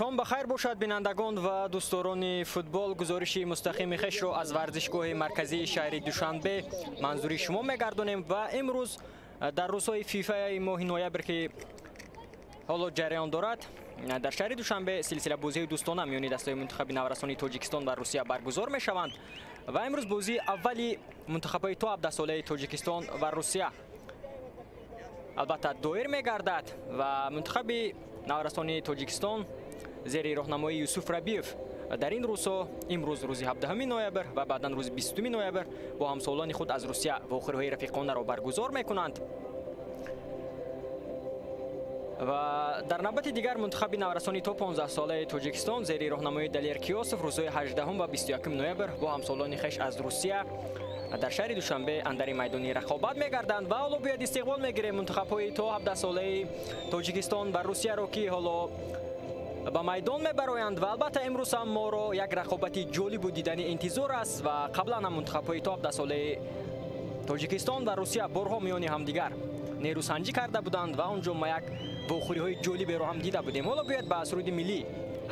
Шом ба хайр бошад, бинандагон ва дӯстдорони футбол. Гузориши мустақими хешро аз варзишгоҳи марказии шаҳри Душанбе манзури шумо мегардонем ва имрӯз дар рӯзҳои ФИФАи моҳи ноябр, ки ҳоло ҷараён дорад, дар шаҳри Душанбе силсила бозиҳои дӯстона миёни дастаҳои мунтахаби наврасони Тоҷикистон ва Русия баргузор мешаванд ва имрӯз бозии аввали мунтахабҳои то 17-солаи Тоҷикистон ва Русия албатта доир мегардад ва мунтахаби наврасони Тоҷикистон зери роҳнамоии Юсуф Рабиев дар ин рӯзҳо, имрӯз рӯзи 17 ноябр ва баъдан рӯзи 20 ноябр бо ҳамсолони худ аз Русия вохӯриҳои рафиқонаро баргузор мекунанд. Ва дар навбати дигар мунтахаби наврасони то 15-солаи Тоҷикистон зери роҳнамоии Далер Киёсов рӯзҳои 18 ва 21 ноябр бо ҳамсолони хеш аз Русия дар шаҳри Душанбе андари майдони рақобат мегарданд. Ва ҳоло бояд истиқбол мегирем мунтахабҳои то 17-солаи Тоҷикистон ва Русияро, ки ҳоло ба майдон мебароянд. Ва албатта имрӯз ҳам моро як рақобати ҷолибу дидани интизор аст ва қаблан ҳам мунтахабҳои то 17-солаи Тоҷикистон ва Русия борҳо миёни ҳамдигар нерӯсанҷӣ карда буданд ва он ҷо ма як вохӯриҳои ҷолиберо ҳам дида будем. Ҳоло бояд ба суруди миллӣ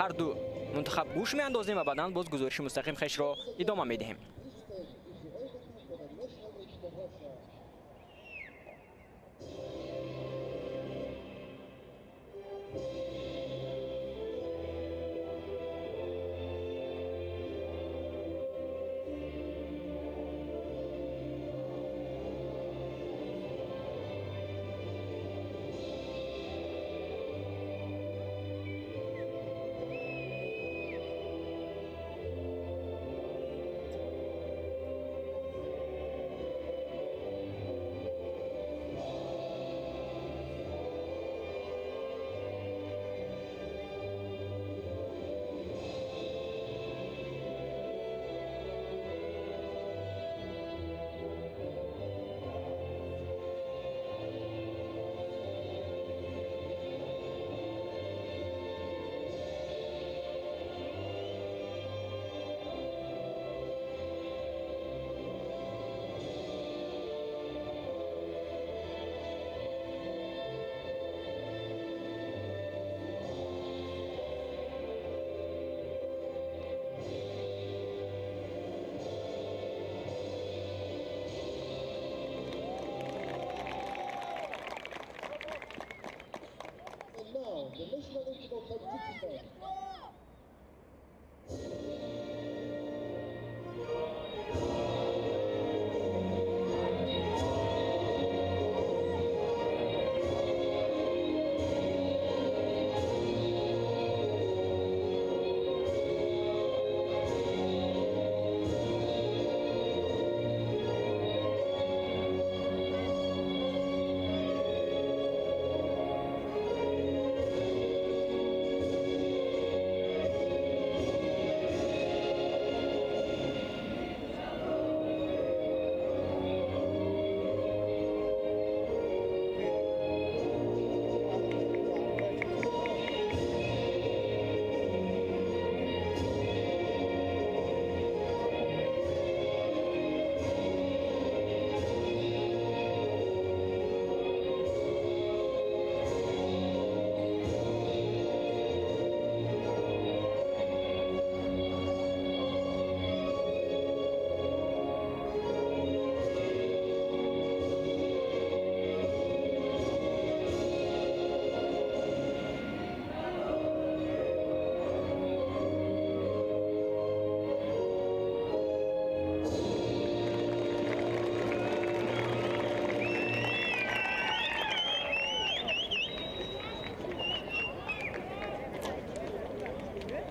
ҳар ду мунтахаб гӯш меандозем ва баъдан боз гузориши мустақим хешро идома медиҳем.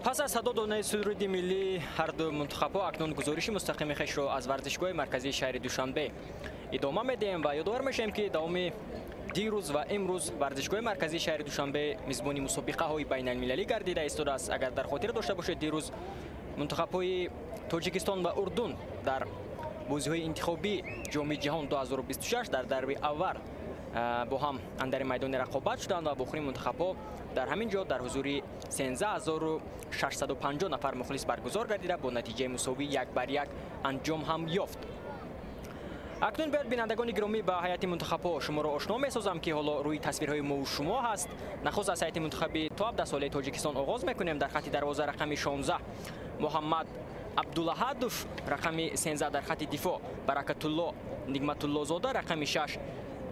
Пас аз садо додани суруди миллӣ ҳар ду мунтахабҳо акнун гузориши мустақими хешро аз варзишгоҳи марказии шаҳри Душанбе идома медиҳем ва ёдовар мешавем, ки давоми дирӯз ва имрӯз варзишгоҳи марказии шаҳри Душанбе мизбони мусобиқаҳои байналмилалӣ гардида истодааст. Агар дар хотир дошта бошед, дирӯз мунтахабҳои Тоҷикистон ва Урдун дар бозиҳои интихобии Ҷоми ҷаҳон 2026 дар дарби аввал бо ҳам андари майдони рақобат шуданд ва бохӯрии мунтахабҳо дар ҳамин ҷо дар ҳузури 13650 нафар мухлис баргузор гардида бо натиҷаи мусовӣ 1-1 анҷом ҳам ёфт. Акнун бояд бинандагони гиромӣ ба ҳайати мунтахабҳо шуморо ошно месозам, ки ҳоло рӯи тасвирҳои мо шумо ҳаст. Нахуст аз ҳайати мунтахаби то 17 солаи Тоҷикистон оғоз мекунем. Дар хати дарвоза рақами 16 Муҳаммад Абдулаҳадов, рақами 13 дар хати дифоъ Баракатулло Нигматуллозода, рақами 6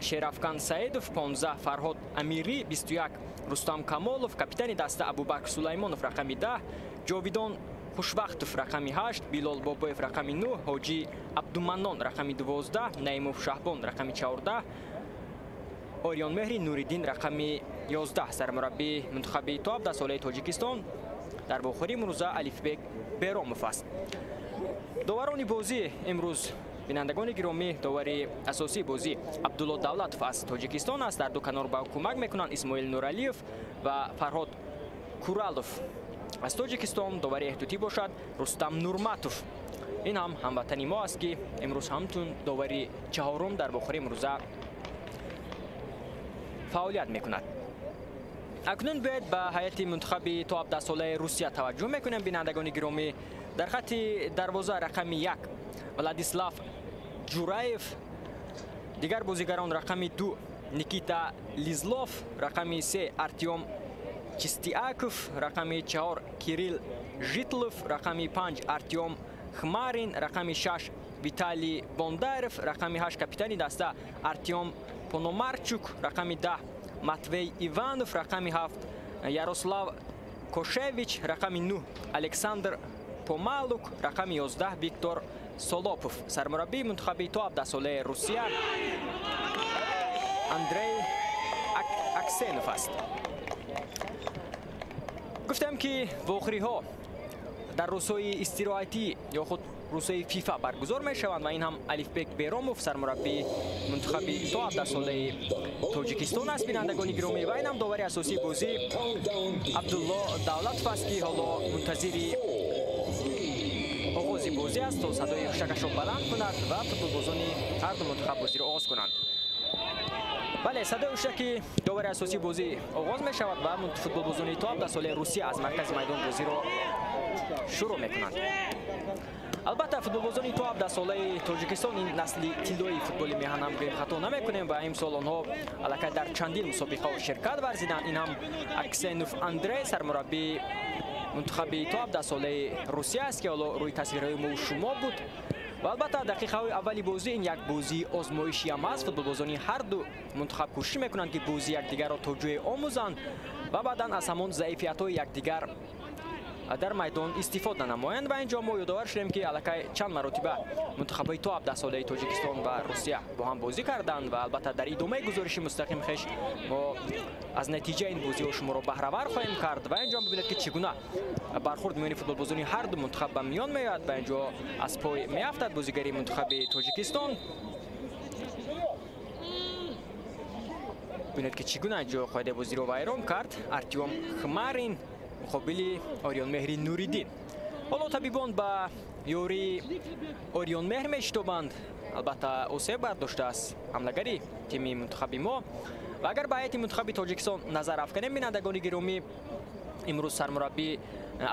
Шерафкан Саидов, 15 Фарҳод Амирӣ, 21 Рустам Камолов, капитани даста Абубакр Сулаймонов, рақами 10 Ҷовидон Хушвақтов, рақами 8 Билол Бобоев, рақами 9 Ҳоҷӣ Абдуманнон, рақами 12 Наимов Шаҳбон, рақами 14 Ориёнмеҳри Нуриддин, рақами 11. Сармураббии мунтахаби то 17 солаи Тоҷикистон дар вохӯрии имрӯза Алифбек Беромов аст. Доварони бозӣ имрӯз, бинандагони гиромӣ, довари асосии бозӣ Абдулло Давлатов аз Тоҷикистон аст. Дар ду канор ба кӯмак мекунанд Исмоил Нуралиев ва Фарҳод Куралов аз Тоҷикистон. Довари эҳтиётӣ бошад Рустам Нурматов. Ин ҳам ҳамватани мо аст, ки имрӯз ҳамчун довари чаҳорум дар вохӯрии имрӯза фаъолият мекунад. Акнун бояд ба ҳайати мунтахаби то 17 солаи Русия таваҷҷӯҳ мекунем, бинандагони гиромӣ. Дар хати дарвоза рақами 1 Владислав Ҷураев, дигар бозигарон рақами 2 Никита Лизлов, рақами 3 Артём Чистиаков, рақами 4 Кирилл Житлов, рақами 5 Артём Хмарин, рақами 6 Виталий Бондарев, рақами 8 капитани даста Артём Пономарчук, рақами 10 Матвей Иванов, рақами 7 Ярослав Кошевич, рақами 9 Александр Помалук, рақами 11 Виктор Солопов. Сармураббии мунтахаби то 17 солаи Русия Андрей Аксенов аст. Гуфтам, ки вохӯриҳо дар рӯзҳои истироҳатӣ ё худ рӯзҳои ФИФА баргузор мешаванд ва ин ҳам Алифбек Беромов, сармураббии мунтахаби то 17 солаи Тоҷикистон аст, бинандагони гиромӣ. Ва ин ҳам довари асосии бозӣ Абдулло Давлатов аст, ки ҳоло мунтазири оғози бозӣ аст, то садои хушакашро баланд кунад ва футболбозони ҳар ду мунтахаб бозиро оғоз кунанд. Бале, садои ҳушаки довари асосии бозӣ оғоз мешавад ва футболбозони то 17 солаи Русия аз маркази майдон бозиро шурӯъ мекунанд. Албатта, футболбозони то 17 солаи Тоҷикистон ин насли тиллои футболи меҳан ҳам гӯем хато намекунем ва имсол онҳо аллакай дар чандин мусобиқаҳо ширкат варзиданд. Ин ҳам Аксенов Андрей, сармураббии мунтахаби то 17 солаи Русия аст, ки ҳоло рӯи тасвирҳои мо шумо буд. Ва албатта, дақиқаҳои аввали бозӣ ин як бозии озмоишӣ ҳам аст. Футболбозони ҳар ду мунтахаб кӯшиш мекунанд, ки бозии якдигарро то ҷое омӯзанд ва баъдан аз ҳамон заифиятҳои якдигар дар майдон истифода намоянд. Ва инҷо мо ёдовар шудем, ки аллакай чанд маротиба мунтахабҳои то 17 солаи Тоҷикистон ва Русия бо ҳам бозӣ карданд ва албатта дар идомаи гузориши мустақим хеш мо аз натиҷаи ин бозиҳо шуморо баҳравар хоҳем кард. Ва инҷо бибинед, ки чӣ гуна бархурд миёни футболбозони ҳар ду мунтахаб ба миён меояд ва инҷо аз пой меафтад бозигари мунтахаби Тоҷикистон. Бибинед, ки чӣ гуна инҷо қоидаи бозиро вайрон кард Артём Хмарин муқобили Ориёнмеҳри Нуриддин. Ҳоло табибон ба ёрии Ориёнмеҳр мешитобанд. Албатта, осеб бардоштааст ҳамлагари тими мунтахаби мо. Ва агар ба ҳайати мунтахаби Тоҷикистон назар афканем, бинандагони гиромӣ, имрӯз сармураббӣ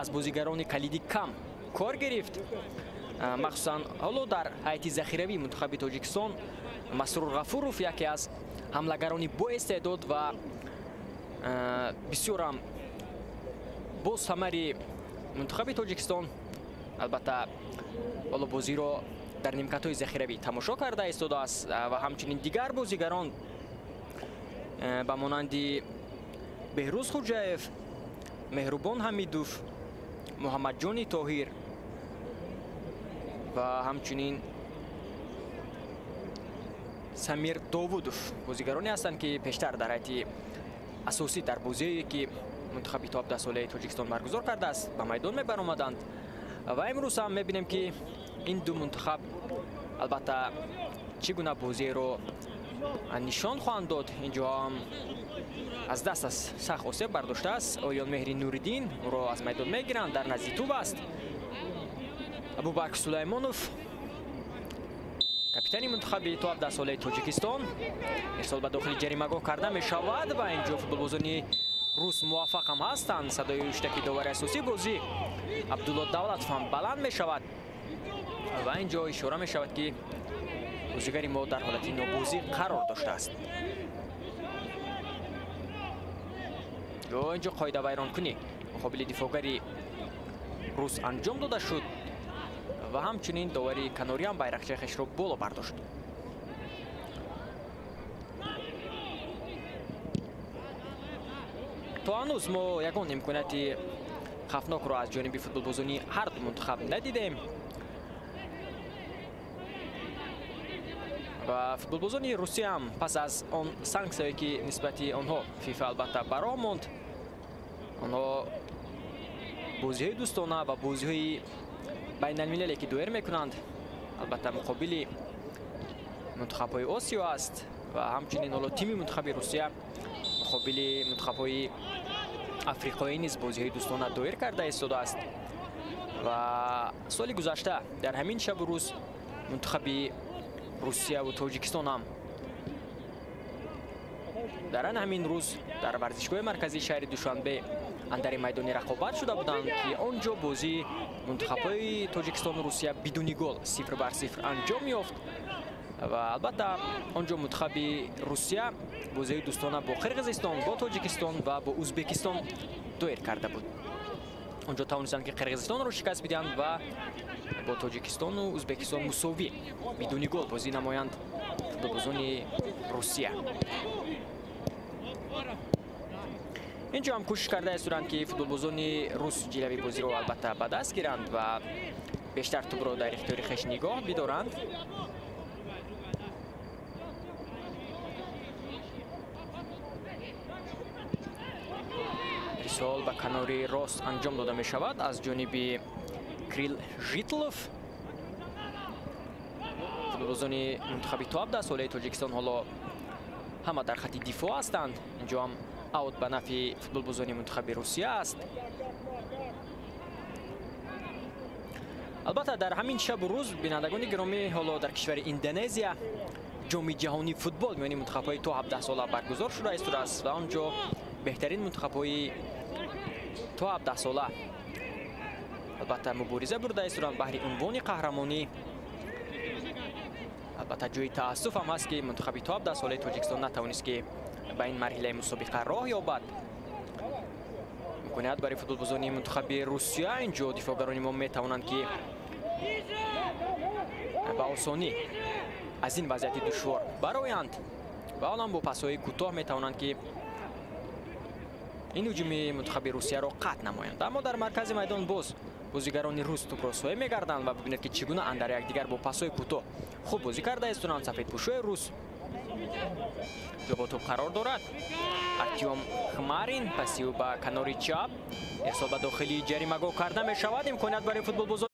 аз бозигарони калидӣ кам кор гирифт. Махсусан ҳоло дар ҳайати захиравии мунтахаби Тоҷикистон Масрур Ғафуров, яке аз ҳамлагарони боистеъдод ва бисёрам боз самари мунтахаби Тоҷикистон, албатта ҳоло бозиро дар нимкатҳои захиравӣ тамошо карда истодааст ва ҳамчунин дигар бозигарон ба монанди Беҳрӯз Хуҷаев, Меҳрубон Ҳамидов, Муҳаммадҷони Тоҳир ва ҳамчунин Самир Довудов бозигароне ҳастанд, ки пештар дар ҳайати асосӣ дар бозие, ки мунтахаби то 17 солаи Тоҷикистон баргузор кардааст, ба майдон мебаромаданд. Ва имрӯз ҳам мебинем, ки ин ду мунтахаб албатта чӣ гуна бозиеро нишон хоҳанд дод. Инҷо ҳам аз даст аз сахт осеб бардоштааст Ориёнмеҳри Нуриддин, ӯро аз майдон мегиранд, дар назди тӯб аст Абубакр Сулаймонов, капитани мунтахаби то 17 солаи Тоҷикистон. Ирсол ба дохили ҷаримагоҳ карда мешавад ва инҷо футболбозони рус муваффақ ҳам ҳастанд. Садои ҳуштаки довари асосии бозӣ Абдулло Давлатов ҳам баланд мешавад ва инҷо ишора мешавад, ки Бозигари мо дар ҳолати нобозӣ қарор доштааст. Инҷо қоида вайронкунӣ муқобили дифоъгари рус анҷом дода шуд ва ҳамчунин довари канорӣ ҳам байрақчаи хешро боло бардошт. То ҳанӯз мо ягон имконияти хавфнокро аз ҷониби футболбозони ҳар ду мунтахаб надидем ва футболбозони Русия ҳам пас аз он санксияе ки нисбати онҳо ФИФА албатта бароҳ монд, онҳо бозиҳои дӯстона ва бозиҳои байналмилале ки доир мекунанд, албатта муқобили мунтахабҳои Осиё аст ва ҳамчунин ҳоло тими мунтахаби Русия муқобили мунтахабҳои африқоӣ низ бозиҳои дӯстона доир карда истодааст. Ва соли гузашта дар ҳамин шабу рӯз мунтахаби Русия ва Тоҷикистон ҳам дар ан ҳамин рӯз дар варзишгоҳи марказии шаҳри Душанбе андари майдони рақобат шуда буданд, ки он ҷо бозии мунтахабҳои Тоҷикистону Русия бидуни гол 0-0 анҷом ёфт. Ва албатта он ҷо мунтахаби Русия бозиҳои дӯстона бо Қирғизистон, бо Тоҷикистон ва бо Ӯзбекистон доир карда буд. Он ҷо тавонистанд, ки Қирғизистонро шикаст бидиҳанд ва бо Тоҷикистону Ӯзбекистон мусовӣ бидуни гол бозӣ намоянд футболбозони Русия. Инҷо ҳам кӯшиш карда истоданд, ки футболбозони рус ҷилави бозиро албатта ба даст гиранд ва бештар тӯбро дар ихтиёри хеш нигоҳ бидоранд. Ирсол ба канори рост анҷом дода мешавад аз ҷониби Крил Житлов. Футболбозони мунтахаби то 17 солаи Тоҷикистон ҳоло ҳама дар хати дифоъ ҳастанд. Инҷо ҳам аут ба нафъи футболбозони мунтахаби Русия аст. Албатта дар ҳамин шабу рӯз, бинандагони гиромӣ, ҳоло дар кишвари Индонезия ҷоми ҷаҳонии футбол миёни мунтахабҳои то 17 сола баргузор шуда истодааст ва он ҷо беҳтарин мунтахабҳои то 17 сола албатта мубориза бурда истоданд баҳри унвони қаҳрамонӣ. Албатта ҷои таассуф ҳам ҳаст, ки мунтахаби то 17 солаи Тоҷикистон натавонист, ки ба ин марҳилаи мусобиқа роҳ ёбад. Имконият барои футболбозони мунтахаби Русия. Инҷо дифоъгарони мо метавонанд, ки ба осонӣ аз ин вазъияти душвор бароянд ва онам бо пасҳои кӯтоҳ метавонанд, ки ин ҳуҷуми мунтахаби Русияро қатъ намоянд. Аммо дар маркази майдон боз бозигарони рус тӯбро соя мегарданд ва бибинед, ки чӣ гуна андар якдигар бо пасҳои кӯтоҳ хуб бозӣ карда истоданд. Сафедпӯшои рус ҷо бо тӯб қарор дорад. Артём Хмарин паси ӯ ба канори чап ирсол ба дохили ҷаримагоҳ карда мешавад. Имконият барои футболбозон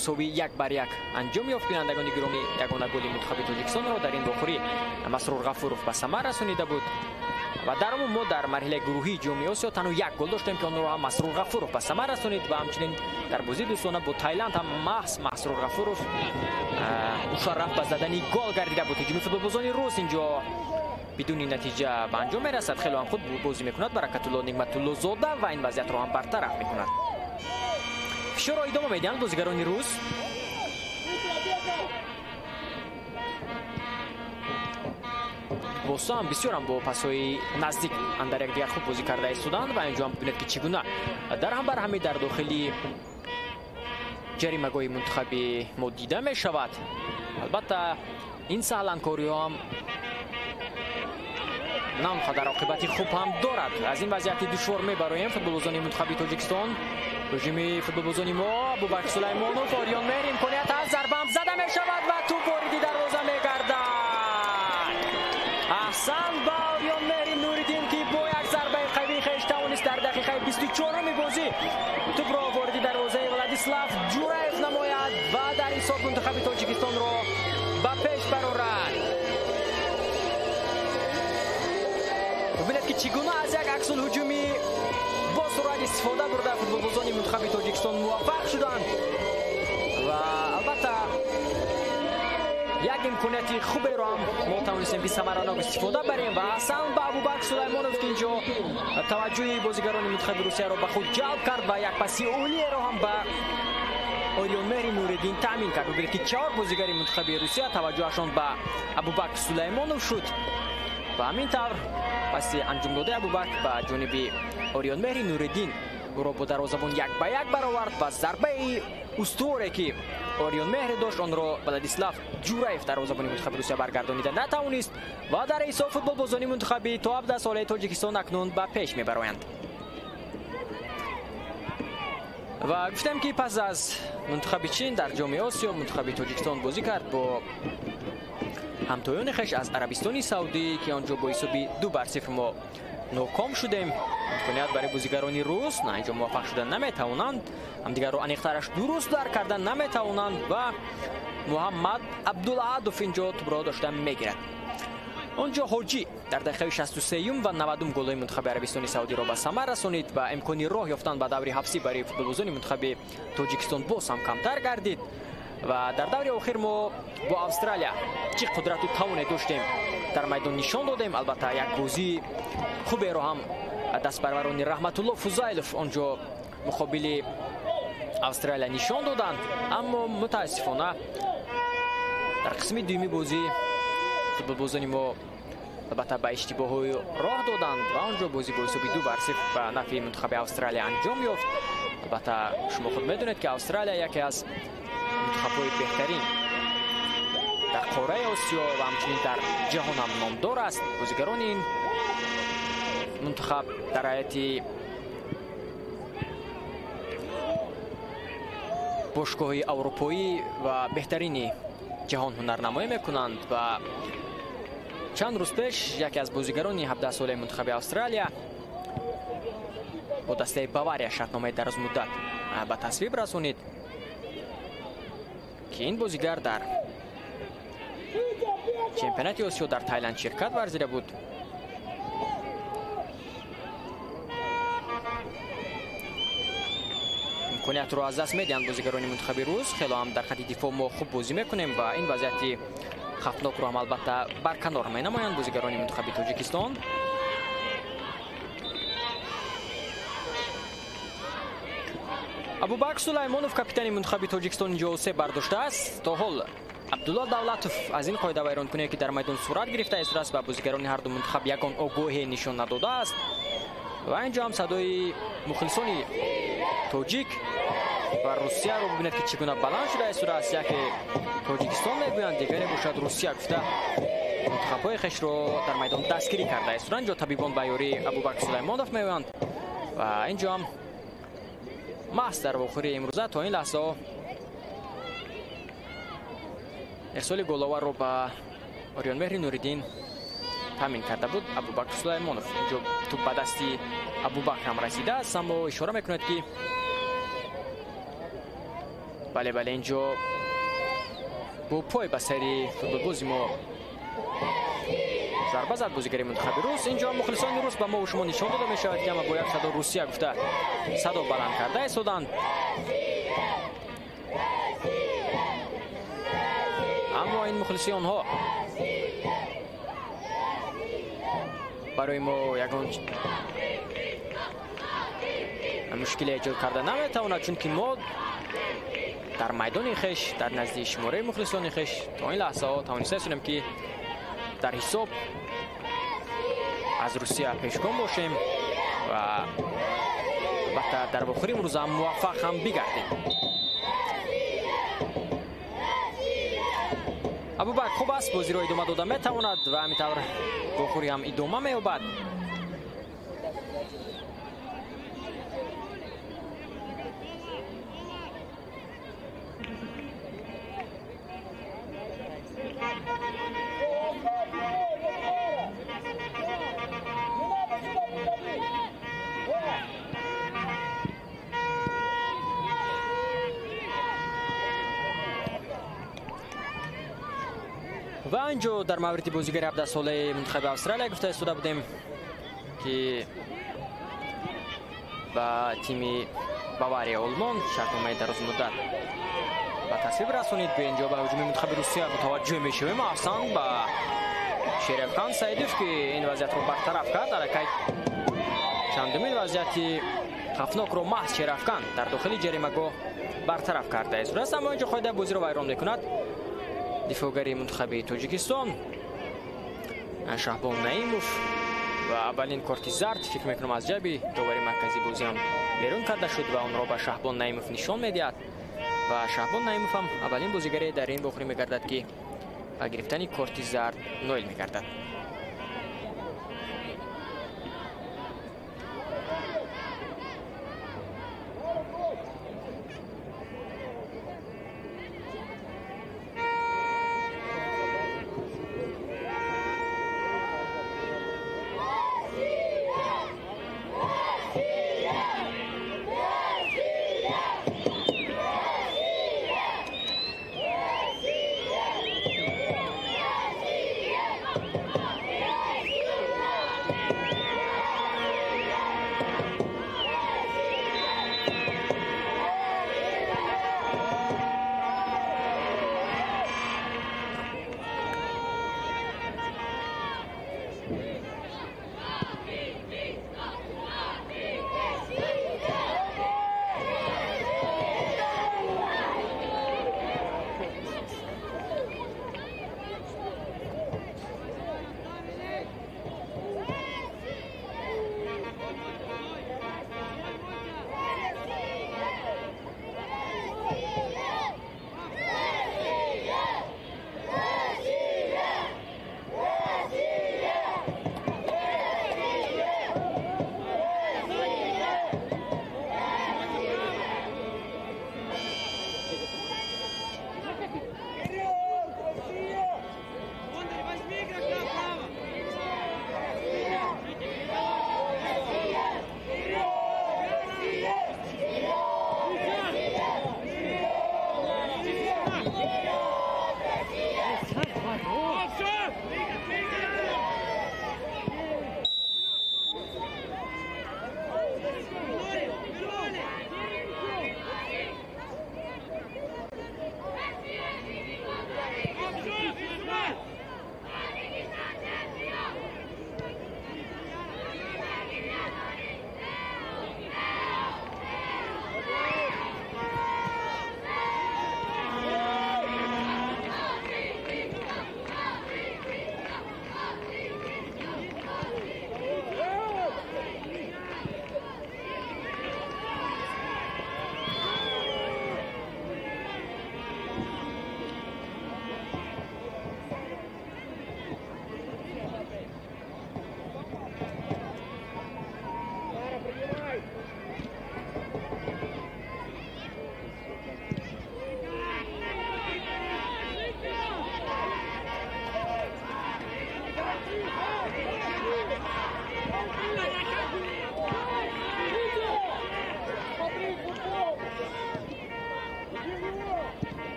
Мусовӣ 1-1 анҷом ёфт. Бинандагони гиромӣ, ягона голи мунтахаби Тоҷикистонро дар ин вохӯрӣ Масрур Ғафуров ба самар расонида буд ва дар умум мо дар марҳилаи гурӯҳии Ҷоми Осиё танҳо як гол доштем, ки онро ҳам Масрур Ғафуров ба самар расонид ва ҳамчунин дар бозии дӯстона бо Тайланд ҳам маҳз Масрур Ғафуров мушарраф ба задани гол гардида буд. Ҳуҷуми футболбозони рус инҷо бидуни натиҷа ба анҷом мерасад. Хело ҳам худ бозӣ мекунад Баракатулло Нигматуллозода ва ин вазъиятро ҳам бартараф мекунад. Фишорро идома медиҳанд бозигарони рус. Босам бисёрам бо пасҳои наздик андар якдигар хуб бозӣ карда истоданд ва инҷо ҳам бибинед, ки чӣ гуна дар ҳам бар ҳами дар дохили ҷаримагоҳи мунтахаби мо дида мешавад. Албатта, ин саҳланкориҳо ҳам на он қадар оқибати хуб ҳам дорад. Аз ин вазъияти душвор мебароем футболбозони мунтахаби Тоҷикистон. Ҳуҷуми футболбозони мо, Абубакр Сулаймонов, Ориён Меҳр, имконият ҳаст, зарбаам зада мешавад ва туп вориди дарвоза мегардад. Аҳсан ба Ориён Меҳри Нуриддин, ки бо як зарбаи қавии хеш тавонист дар дақиқаи 24-уми бозӣ тупро вориди дарвозаи Владислав Ҷураев намояд ва дар ҳисоб мунтахаби Тоҷикистонро ба пеш барорад. Бубинед, ки чӣ гуна аз як аксулҳуҷуми бо суръат истифода бурда футболбозони мунтахаби Тоҷикистон муваффақ шуданд ва албатта як имконияти хуберо ҳам мо тавонистем, ки самаранок истифода барем ва аҳсан ба Абубакр Сулаймонов, ки инҷо таваҷҷӯҳи бозигарони мунтахаби Русияро ба худ ҷалб кард ва як паси олиеро ҳам ба Ориён Меҳри Нуриддин таъмин кард. Бубинед, ки чаҳор бозигари мунтахаби Русия таваҷҷӯҳашон ба Абубакр Сулаймонов шуд ва ҳамин тавр паси анҷомдодаи Абубакр ба ҷониби Ориён Меҳри Нуриддин ӯро бо дарвозабон 1-1 баровард ва зарбаи устуворе, ки Ориён Меҳр дошт, онро Владислав Ҷураев, дарвозабони мунтахаби Русия, баргардонида натавонист ва дар ҳисоб футболбозони мунтахаби то 17 солаи Тоҷикистон акнун ба пеш мебароянд. Ва гуфтем, ки пас аз мунтахаби Чин дар Ҷоми Осиё мунтахаби Тоҷикистон бозӣ кард бо ҳамтоёни хеш аз Арабистони Саудӣ, ки он ҷо бо ҳисоби 2-0 мо ноком шудем. Имконият барои бозигарони рус на инҷо муваффақ шуда наметавонанд, ҳамдигарро аниқтараш дуруст дарк карда наметавонанд ва Муҳаммад Абдулаҳадов инҷо тӯбро дошта мегирад. Он ҷо Ҳоҷӣ дар дақиқаи 63-юм ва 90-ум голҳои мунтахаби Арабистони Саудиро ба самар расонид ва имкони роҳ ёфтан ба даври ҳафсӣ барои футболбозони мунтахаби Тоҷикистон боз ҳам камтар гардид. Ва дар даври охир мо бо Австралия чӣ қудрату тавоне доштем, дар майдон нишон додем. Албатта, як бозии хуберо ҳам дастпарварони Раҳматулло Фузайлов он ҷо муқобили Австралия нишон доданд, аммо мутаассифона дар қисми дуюми бозӣ футболбозони мо албатта ба иштибоҳҳои роҳ доданд ва он ҷо бозӣ бо ҳисоби 2-0 ба нафъи мунтахаби Австралия анҷом ёфт. Албатта, шумо худ медонед, ки Австралия яке аз мунтахабҳои беҳтарин дар қораи Осиё ва ҳамчунин дар ҷаҳон ҳам номдор аст. Бозигарони ин мунтахаб дар ҳайати бошгоҳи аврупоӣ ва беҳтарини ҷаҳон ҳунарнамоӣ мекунанд ва чанд рӯз пеш яке аз бозигарони 17-солаи мунтахаби Австралия бо дастаи Бавария шартномаи дарозмуддат ба тасвиб расонид, ки ин бозигар дар чемпионати Осиё дар Тайланд ширкат варзида буд. Имкониятро аз даст медиҳанд бозигарони мунтахаби рус. Хело ҳам дар хати дифоъ мо хуб бозӣ мекунем ва ин вазъияти хавфнокро ҳам албатта барканор менамоянд бозигарони мунтахаби Тоҷикистон. Абубакр Сулаймонов, капитани мунтахаби Тоҷикистон, инҷо се бардоштааст. То ҳол Абдулло Давлатов аз ин қоидавайронкуние, ки дар майдон сурат гирифта истодааст, ба бозигарони ҳарду мунтахаб ягон огоҳе нишон надодааст ва инҷо ҳам садои мухлисони тоҷик ва Русияро бибинед, ки чӣ гуна баланд шуда истодааст. Яке Тоҷикистон мегӯянд, дигаре бошад Русия гуфта мунтахабҳои хешро дар майдон дастгирӣ карда истоданд. Инҷо табибон ба ёрии Абубакр Сулаймонов меоянд ва инҷо ҳам маҳз дар вохӯрии имрӯза то ин лаҳзаҳо ирсоли головарро ба Ориёнмеҳри Нуриддин таъмин карда буд Абубакр Сулаймонов. Инҷо туп ба дасти Абубакр ҳам расидааст, аммо ишора мекунад, ки Бале, бале, инҷо бо пой ба сари футболбози мо зарба зад бозигари мунтахаби рус. Инҷо мухлисони рус ба мо шумо нишон дода мешавад, ки ҳама бо як садо Русия гуфта садо баланд карда истоданд. Аммо ин мухлиси онҳо барои мо ягон мушкиле эҷод карда наметавонад, чунки мо дар майдони хеш, дар назди шумораи мухлисони хеш то ин лаҳзаҳо тавонистаистем, ки дар ҳисоб аз Русия пешгом бошем ва албатта дар вохӯри имрӯза муваффақ ҳам бигардем. Абубакр хуб аст, бозиро идома дода метавонад ва ҳамин тавр вохӯрӣ ҳам идома меёбад. Ва инҷо дар мавриди бозигари 17-солаи мунтахаби Австралия гуфта истода будем, ки ба тими Бавария Олмон шартномаи дарозмуддат ба тасвиб расонид. Бо инҷо ба ҳуҷуми мунтахаби Русия мутаваҷҷӯҳ мешавем. Аҳсан ба Шерефхан Саидов, ки ин вазъиятро бартараф кард. Аллакай чандумин вазъияти хафнокро маҳз Шерефхан дар дохили ҷаримагоҳ бартараф карда истодааст. Аммо инҷо қоидаи бозиро вайрон мекунад дифоъгари мунтахаби Тоҷикистон Шаҳбон Наимов ва аввалин корти зард фикр мекунам аз ҷайби довари марказии бозӣ ҳам берун карда шуд ва онро ба Шаҳбон Наимов нишон медиҳад. Ва Шаҳбон Наимов ҳам аввалин бозигаре дар ин вохӯрӣ мегардад, ки ба гирифтани корти зард ноил мегардад.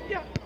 Yeah.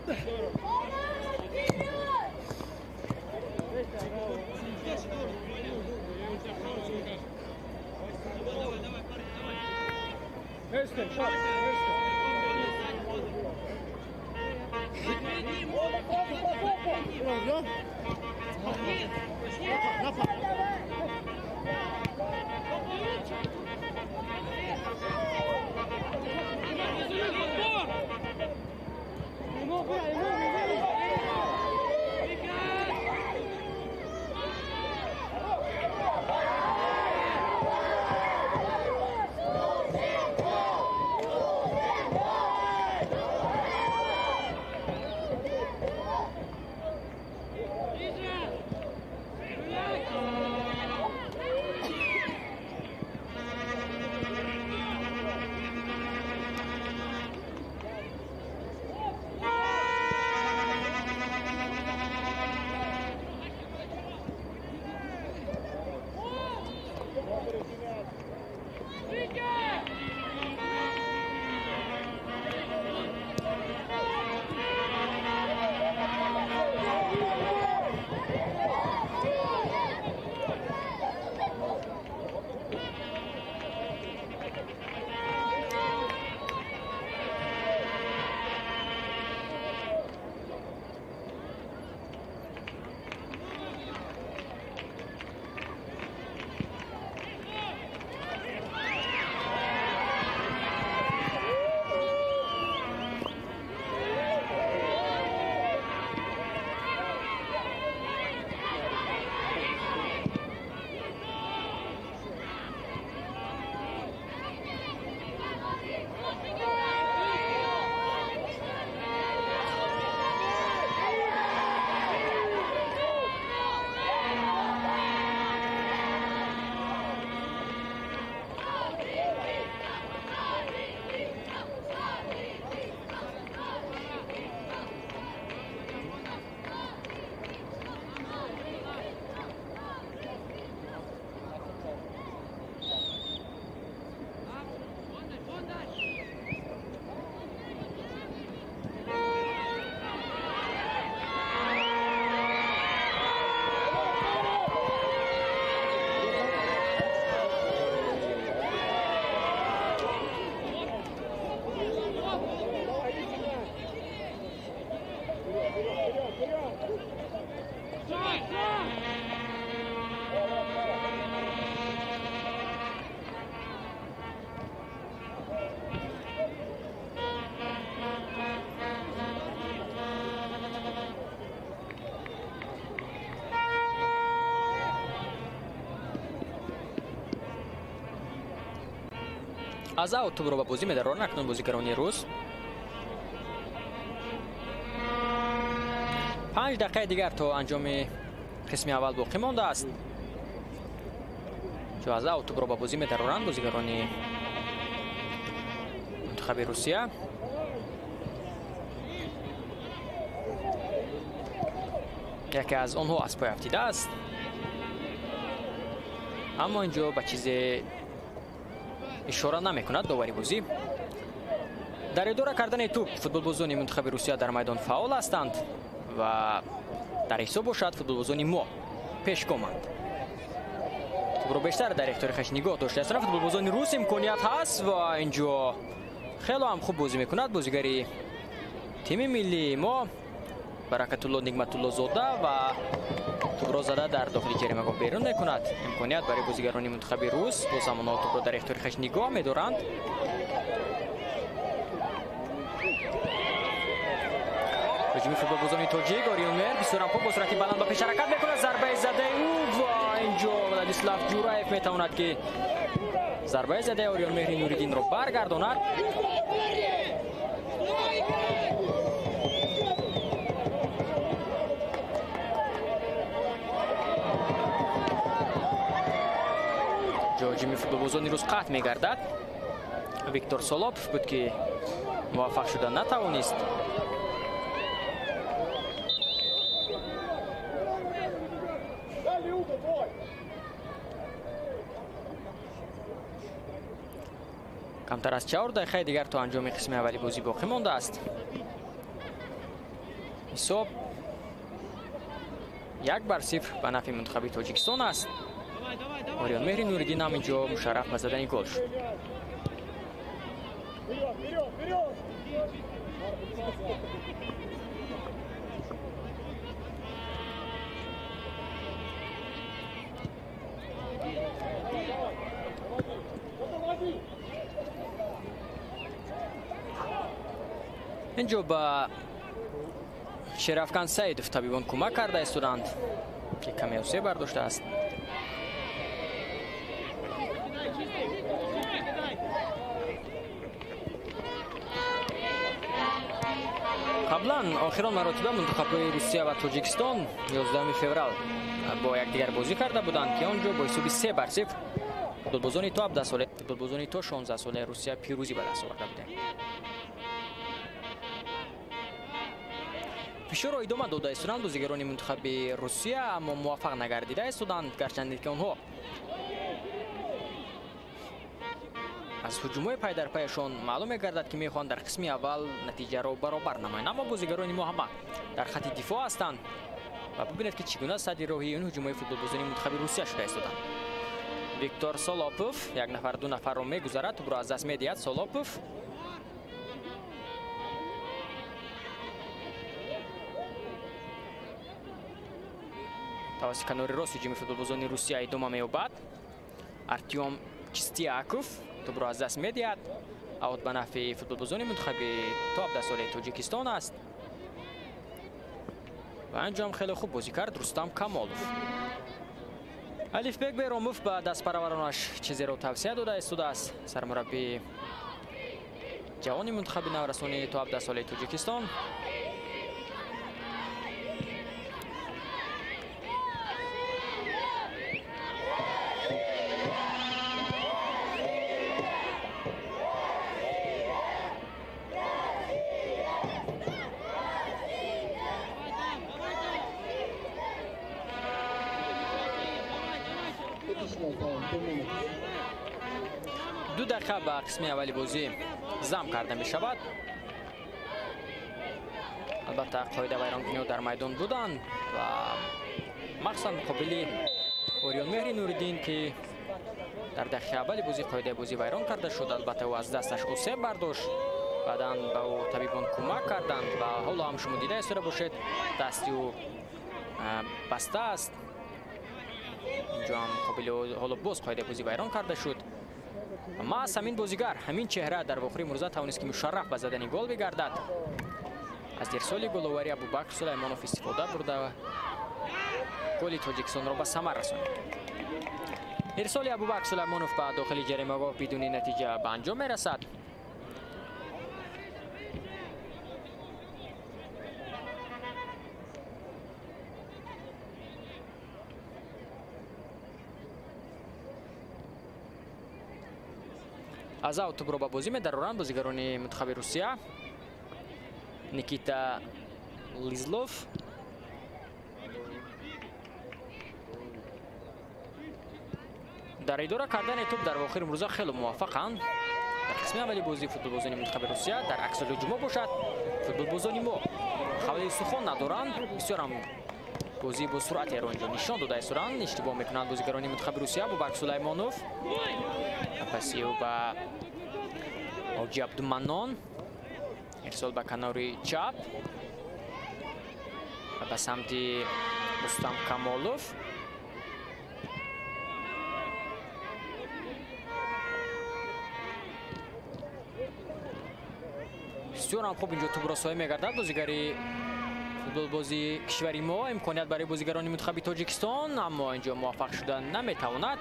Аз аут тӯбро ба бозӣ медароранд акнун бозигарони рус. 5 дақиқаи дигар то анҷоми қисми аввал боқӣ мондааст. Ҷо аз аут тӯбро ба бозӣ медароранд бозигарони мунтахаби Русия. Яке аз онҳо аз пой афтидааст, аммо инҷо ба чизе ишора намекунад довари бозӣ. Дар идора кардани тӯб футболбозони мунтахаби Русия дар майдон фаъол ҳастанд ва дар ҳисоб бошад футболбозони мо пешгоманд. Тӯбро бештар дар ихтиёри хеш нигоҳ доштааст. Футболбозони рус имконият ҳаст ва инҷо хело ҳам хуб бозӣ мекунад бозигари тими миллии мо Баракатулло Нигматуллозода ва тӯбро зада дар дохили ҷаримагоҳ берун мекунад. Имконият барои бозигарони мунтахаби рус боз ҳам онҳо тӯбро дар ихтиёри хеш нигоҳ медоранд. Ҳуҷуми футболбозони тоҷик Ориёнмеҳр бисёрам хуб бо суръати баланд ба пеш ҳаракат мекунад. Зарбаи задаи ӯ ва инҷо Владислав Ҷураев метавонад ки зарбаи задаи Ориёнмеҳри Нуриддинро баргардонад. Ҳуҷуми футболбозони рус қатъ мегардад. Виктор Солопов буд ки муваффақ шуда натавонист. Камтар аз 4 дақиқаи дигар то анҷоми қисми аввали бозӣ боқӣ мондааст. Ҳисоб 1-0 ба нафъи мунтахаби Тоҷикистон аст. Ориёнмеҳри Нуриддин ҳам инҷо мушарраф ба задани гол шуд. Инҷо ба Шерафкан Саидов табибон кӯмак карда истоданд, ки каме осеб бардоштааст. Қаблан охирон маротиба мунтахабҳои Русия ва Тоҷикистон 11 феврал бо якдигар бозӣ карда буданд, ки он ҷо бо ҳисоби 3-0 футболбозони то 17 сола, футболбозони то 16 солаи Русия пирӯзӣ ба даст оварда буданд. Фишорро идома дода истоданд бозигарони мунтахаби Русия, аммо муваффақ нагардида истоданд, гарчанде ки онҳо аз ҳуҷумҳои пайдарпайашон маълум мегардад, ки мехоҳанд дар қисми аввал натиҷаро баробар намоянд. Аммо бозигарони мо ҳама дар хати дифоъ ҳастанд ва бибинед, ки чӣ гуна садди роҳи ин ҳуҷумҳои футболбозони мунтахаби Русия шуда истоданд. Виктор Солопов як нафар ду нафарро мегузарад, тӯбро аз даст медиҳад Солопов. Тавассути канори рост ҳуҷуми футболбозони Русия идома меёбад. Артём Чистяков тӯбро аз даст медиҳад. Аут ба нафъи футболбозони мунтахаби то 17 солаи Тоҷикистон аст. Ва анҷом хеле хуб бозӣ кард Рустам Камолов. Алифбек Беромов ба дастпарваронаш чизеро тавсия дода истодааст. Сармураббии ҷавони мунтахаби наврасони то 17 солаи Тоҷикистон. Ду дақиқа ба қисми аввали бозӣ зам карда мешавад. Албатта қоида вайронкуниҳо дар майдон буданд ва махсусан муқобили Ориёнмеҳри Нуриддин, ки дар дақиқаи аввали бозӣ қоидаи бозӣ вайрон карда шуд. Албатта ӯ аз дасташ осеб бардошт, баъдан ба ӯ табибон кӯмак карданд ва ҳоло ҳам шумо дида истода бошед, дасти ӯ баста аст. Инҷо ҳам муқобили ҳоло боз қоидаи бозӣ вайрон карда шуд. Маҳз ҳамин бозигар, ҳамин чеҳра дар вохӯрии имрӯза тавонист, ки мушарраф ба задани гол бигардад. Аз дерсоли головари Абубакр Сулаймонов истифода бурда голи Тоҷикистонро ба самар расонид. Ирсоли Абубакр Сулаймонов ба дохили ҷаримагоҳ бидуни натиҷа ба анҷом мерасад. Аз аут тӯбро ба бозӣ медароранд бозигарони мунтахаби Русия. Никита Лизлов дар идора кардани тӯб дар охири имрӯза хеле муваффақанд. Дар қисми аввали бозии футболбозони мунтахаби Русия, дар аксари ҳуҷумҳо бошад, футболбозони мо хавали сухон надоранд. Бисёрам бозии бо суръатеро инҷо нишон дода исторанд. Иштибоҳ мекунанд бозигарони мунтахаби Русия. Абубакр Сулаймонов паси ӯ ба Оҷи Абдуманнон, ирсол ба канори чап ва ба самти Рустам Камолов. Бисёрам хуб инҷо тӯбро соя мегардад бозигари футболбози кишвари мо. Имконият барои бозигарони мунтахаби Тоҷикистон, аммо инҷо муваффақ шуда наметавонад.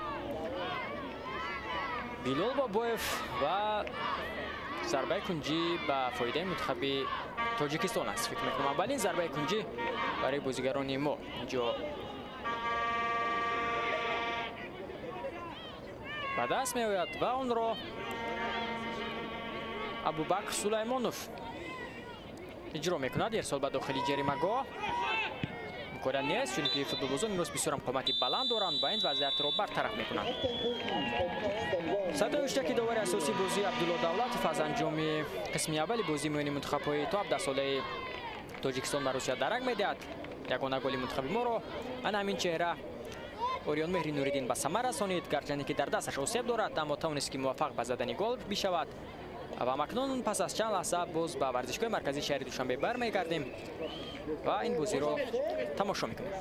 Билол Бобоев ва зарбаи кунҷӣ ба фоидаи мунтахаби Тоҷикистон аст. Фикр мекунам аввалин зарбаи кунҷӣ барои бозигарони мо инҷо ба даст меояд ва онро Абубакр Сулаймонов иҷро мекунад. Ирсол ба дохили ҷаримагоҳ имконият нест, чунки футболбозон имрӯз бисёрам қомати баланд доранд ва ин вазъиятро бартараф мекунанд. Садои ҳуштаки довари асосии бозии Абдулло Давлатов аз анҷоми қисми аввали бозии миёни мунтахабҳои то 17-солаи Тоҷикистон ва Русия дарак медиҳад. Ягона голи мунтахаби моро ана ҳамин чеҳра Ориён Меҳри Нуриддин ба самар расонид. Гарчанде ки дар дасташ осеб дорад, аммо тавонист ки муваффақ ба задани гол бишавад. Ва акнун пас аз чанд лаҳза боз ба варзишгоҳи марказии шаҳри Душанбе бармегардем ва ин бозиро тамошо мекунем.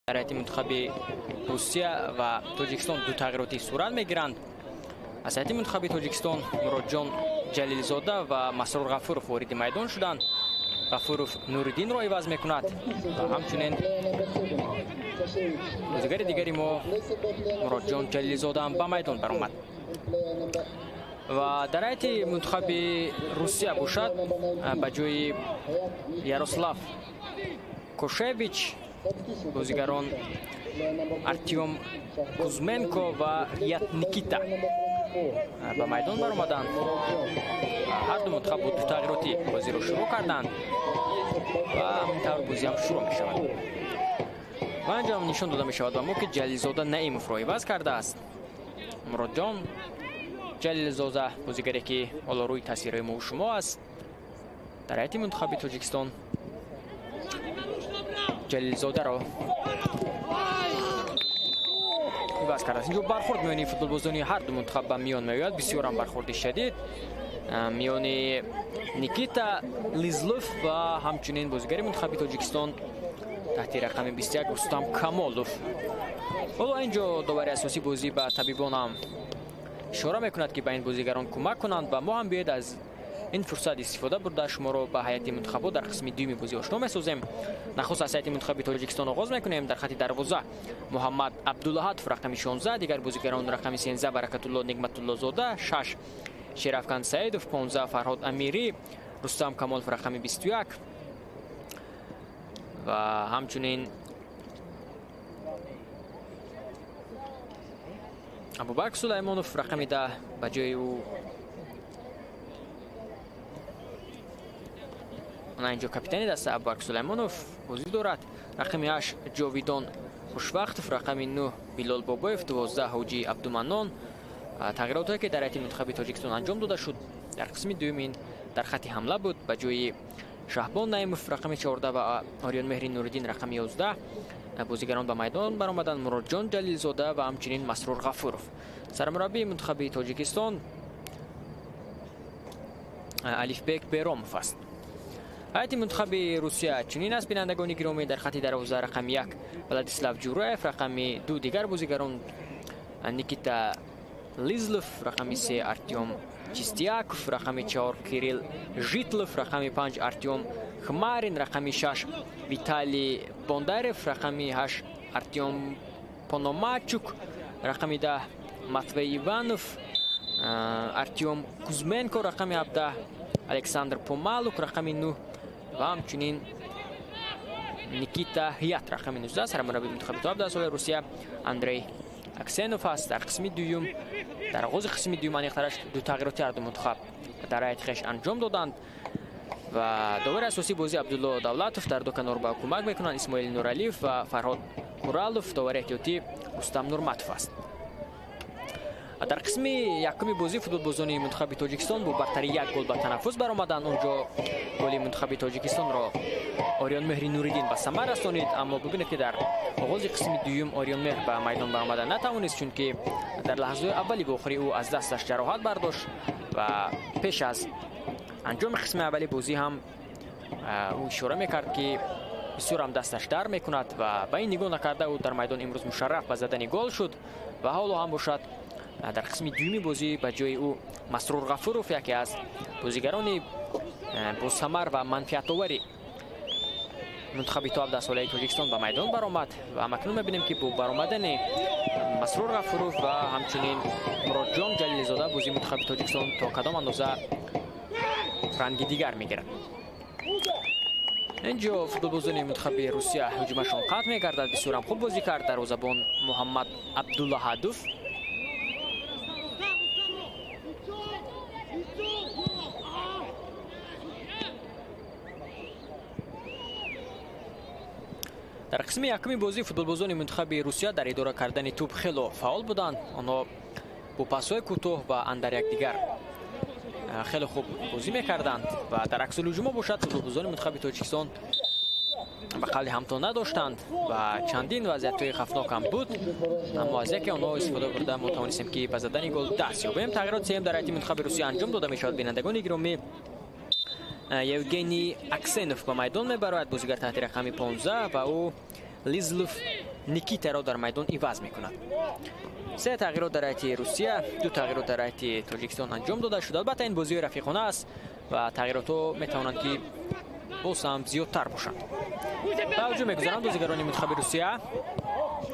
Дар ҳайати мунтахаби Русия ва Тоҷикистон ду тағйироти сурат мегиранд. Аз ҳайати мунтахаби Тоҷикистон Муроджон Ҷалилзода ва Масрур Ғафуров вориди майдон шуданд. Ғафуров Нуриддинро иваз мекунад ва ҳамчунин бозигари дигари мо Муроджон Ҷалилзода ҳам ба майдон баромад. Ва дар ҳайати мунтахаби Русия бошад, ба ҷои Ярослав Кошевич бозигарон Артём Кузменко ва Рият Никита ба майдон баромаданд. Ҳар ду мунтахаб бо ду тағйироти бозиро шурӯъ карданд ва ҳамин тавр бозиам шурӯъ мешавад. Ва анҷом нишон дода мешавад ба мо, ки Ҷалилзода Наимовро иваз кардааст. Муроджон Ҷалилзода, бозигаре ки ҳоло рӯи тасвирҳои мо шумо аст, дар ҳайати мунтахаби Тоҷикистон Ҷалилзодаро иваз кардааст. Инҷо бархӯрд миёни футболбозони ҳар ду мунтахаб ба миён меояд. Бисёрам бархӯрди шадид миёни Никита Лизлов ва ҳамчунин бозигари мунтахаби Тоҷикистон таҳти рақами 21 Рустам Камолов. Ҳоло инҷо довари асосӣ бозӣ ба табибонам ишора мекунад, ки ба ин бозигарон кӯмак кунанд ва мо ҳам биёед аз ин фурсат истифода бурда шуморо ба ҳайати мунтахабҳо дар қисми дуюми бозӣ ошно месозем. Нахуст аз ҳайати мунтахаби Тоҷикистон оғоз мекунем. Дар хати дарвоза Муҳаммад Абдулаҳадов рақами 16, дигар бозигарон рақами 13 Баракатулло Нигматуллозода, 6 Шерафкан Саидов, 15 Фарҳод Амирӣ, Рустам Камолов рақами 21 ва ҳамчунин Абубакр Сулаймонов рақами 10 ба ҷои ӯ. Ана инҷо капитани даста Абубакр Сулаймонов бозӣ дорад. Рақами 8 Ҷовидон Хушвақтов, рақами 9 Билол Бобоев, 12 Ҳоҷӣ Абдуманнон. Тағйиротҳое ки дар ҳайати мунтахаби Тоҷикистон анҷом дода шуд дар қисми дуюм ин дар хати ҳамла буд. Ба ҷои Шаҳбон Наимов рақами 14 ва Ориёнмеҳри Нуриддин рақами 11 бозигарон ба майдон баромаданд. Муроджон Ҷалилзода ва ҳамчунин Масрур Ғафуров. Сармураббии мунтахаби Тоҷикистон Алифбек Беромов аст. Ҳайати мунтахаби Русия чунин аст, бинандагони гиромӣ. Дар хати дарвоза рақами 1 Владислав Ҷураев, рақами 2 дигар бозигарон Никита Лизлов, рақами 3 Артём Чистяков, рақами 4 Кирилл Житлов, рақами 5 Артём Хмарин, рақами 6 Виталий Бондарев, рақами 8 Артём Пономачук, рақами 10 Матвей Иванов, Артём Кузменко, рақами 17 Александр Помалук, рақами 9 ва ҳамчунин Никита Ҳият, рақами 19. Сармураббии мунтахаби то 17 соли Русия Андрей Аксенов аст. Дар қисми дуюм, дар оғози қисми дуюм аниқтараш ду тағйироти ҳар ду мунтахаб дар ҳайати хеш анҷом доданд ва довари асосии бозӣ Абдулло Давлатов, дар ду канор ба кӯмак мекунанд Исмоил Нуралиев ва Фарҳод Куралов, довари эҳтиётӣ Рустам Нурматов аст. Дар қисми якуми бозӣ футболбозони мунтахаби Тоҷикистон бо бартарии як гол ба танаффус баромаданд. Онҷо голи мунтахаби Тоҷикистонро Ориёнмеҳри Нуриддин ба самар расонид, аммо бибинед, ки дар оғози қисми дуюм Ориёнмеҳр ба майдон баромада натавонист, чунки дар лаҳзаҳои аввали вохӯрӣ ӯ аз дасташ ҷароҳат бардошт ва пеш аз анҷоми қисми аввали бозӣ ҳам ӯ ишора мекард, ки бисёрам дасташ дар мекунад ва ба ин нигоҳ накарда ӯ дар майдон имрӯз мушарраф ба задани гол шуд. Ва ҳоло ҳам бошад дар қисми дуюми бозӣ ба ҷои ӯ Масрур Ғафуров, яке аз бозигарони босамар ва манфиатовари мунтахаби то 17 солаи Тоҷикистон ба майдон баромад ва ҳамакнун мебинем, ки бо баромадани Масрур Ғафуров ва ҳамчунин Муроджон Ҷалилзода бозии мунтахаби Тоҷикистон то кадом андоза ранги дигар мегирад. Инҷо футболбозони мунтахаби Русия ҳуҷумашон қатъ мегардад. Бисёрам хуб бозӣ кард дарвозабон Муҳаммад Абдуллаҳадов. Дар қисми якуми бозӣ футболбозони мунтахаби Русия дар идора кардани тӯб хело фаъол буданд. Онҳо бо пасҳои кӯтоҳ ва андар якдигар хеле хуб бозӣ мекарданд ва дар аксулҳуҷумо бошад футболбозони мунтахаби Тоҷикистон ба қавли ҳамто надоштанд ва чандин вазъиятҳои хафнок ҳам буд, аммо аз яке онҳо истифода бурда мо тавонистем, ки ба задани гол даст ёбем. Тағйирот сеюм дар ҳайати мунтахаби Русия анҷом дода мешавад. Бинандагони гиромӣ, Евгений Аксенов ба майдон мебарояд, бозигар таҳти рақами 15 ва ӯ Лизлов Никитаро дар майдон иваз мекунад. Се тағйирот дар ҳайати Русия, ду тағйирот дар ҳайати Тоҷикистон анҷом дода шуд. Албатта, ин бозии рафиқона аст ва тағйиротҳо метавонанд, ки боз ҳам зиёдтар бошанд. Ба ҳуҷум мегузаранд бозигарони мунтахаби Русия.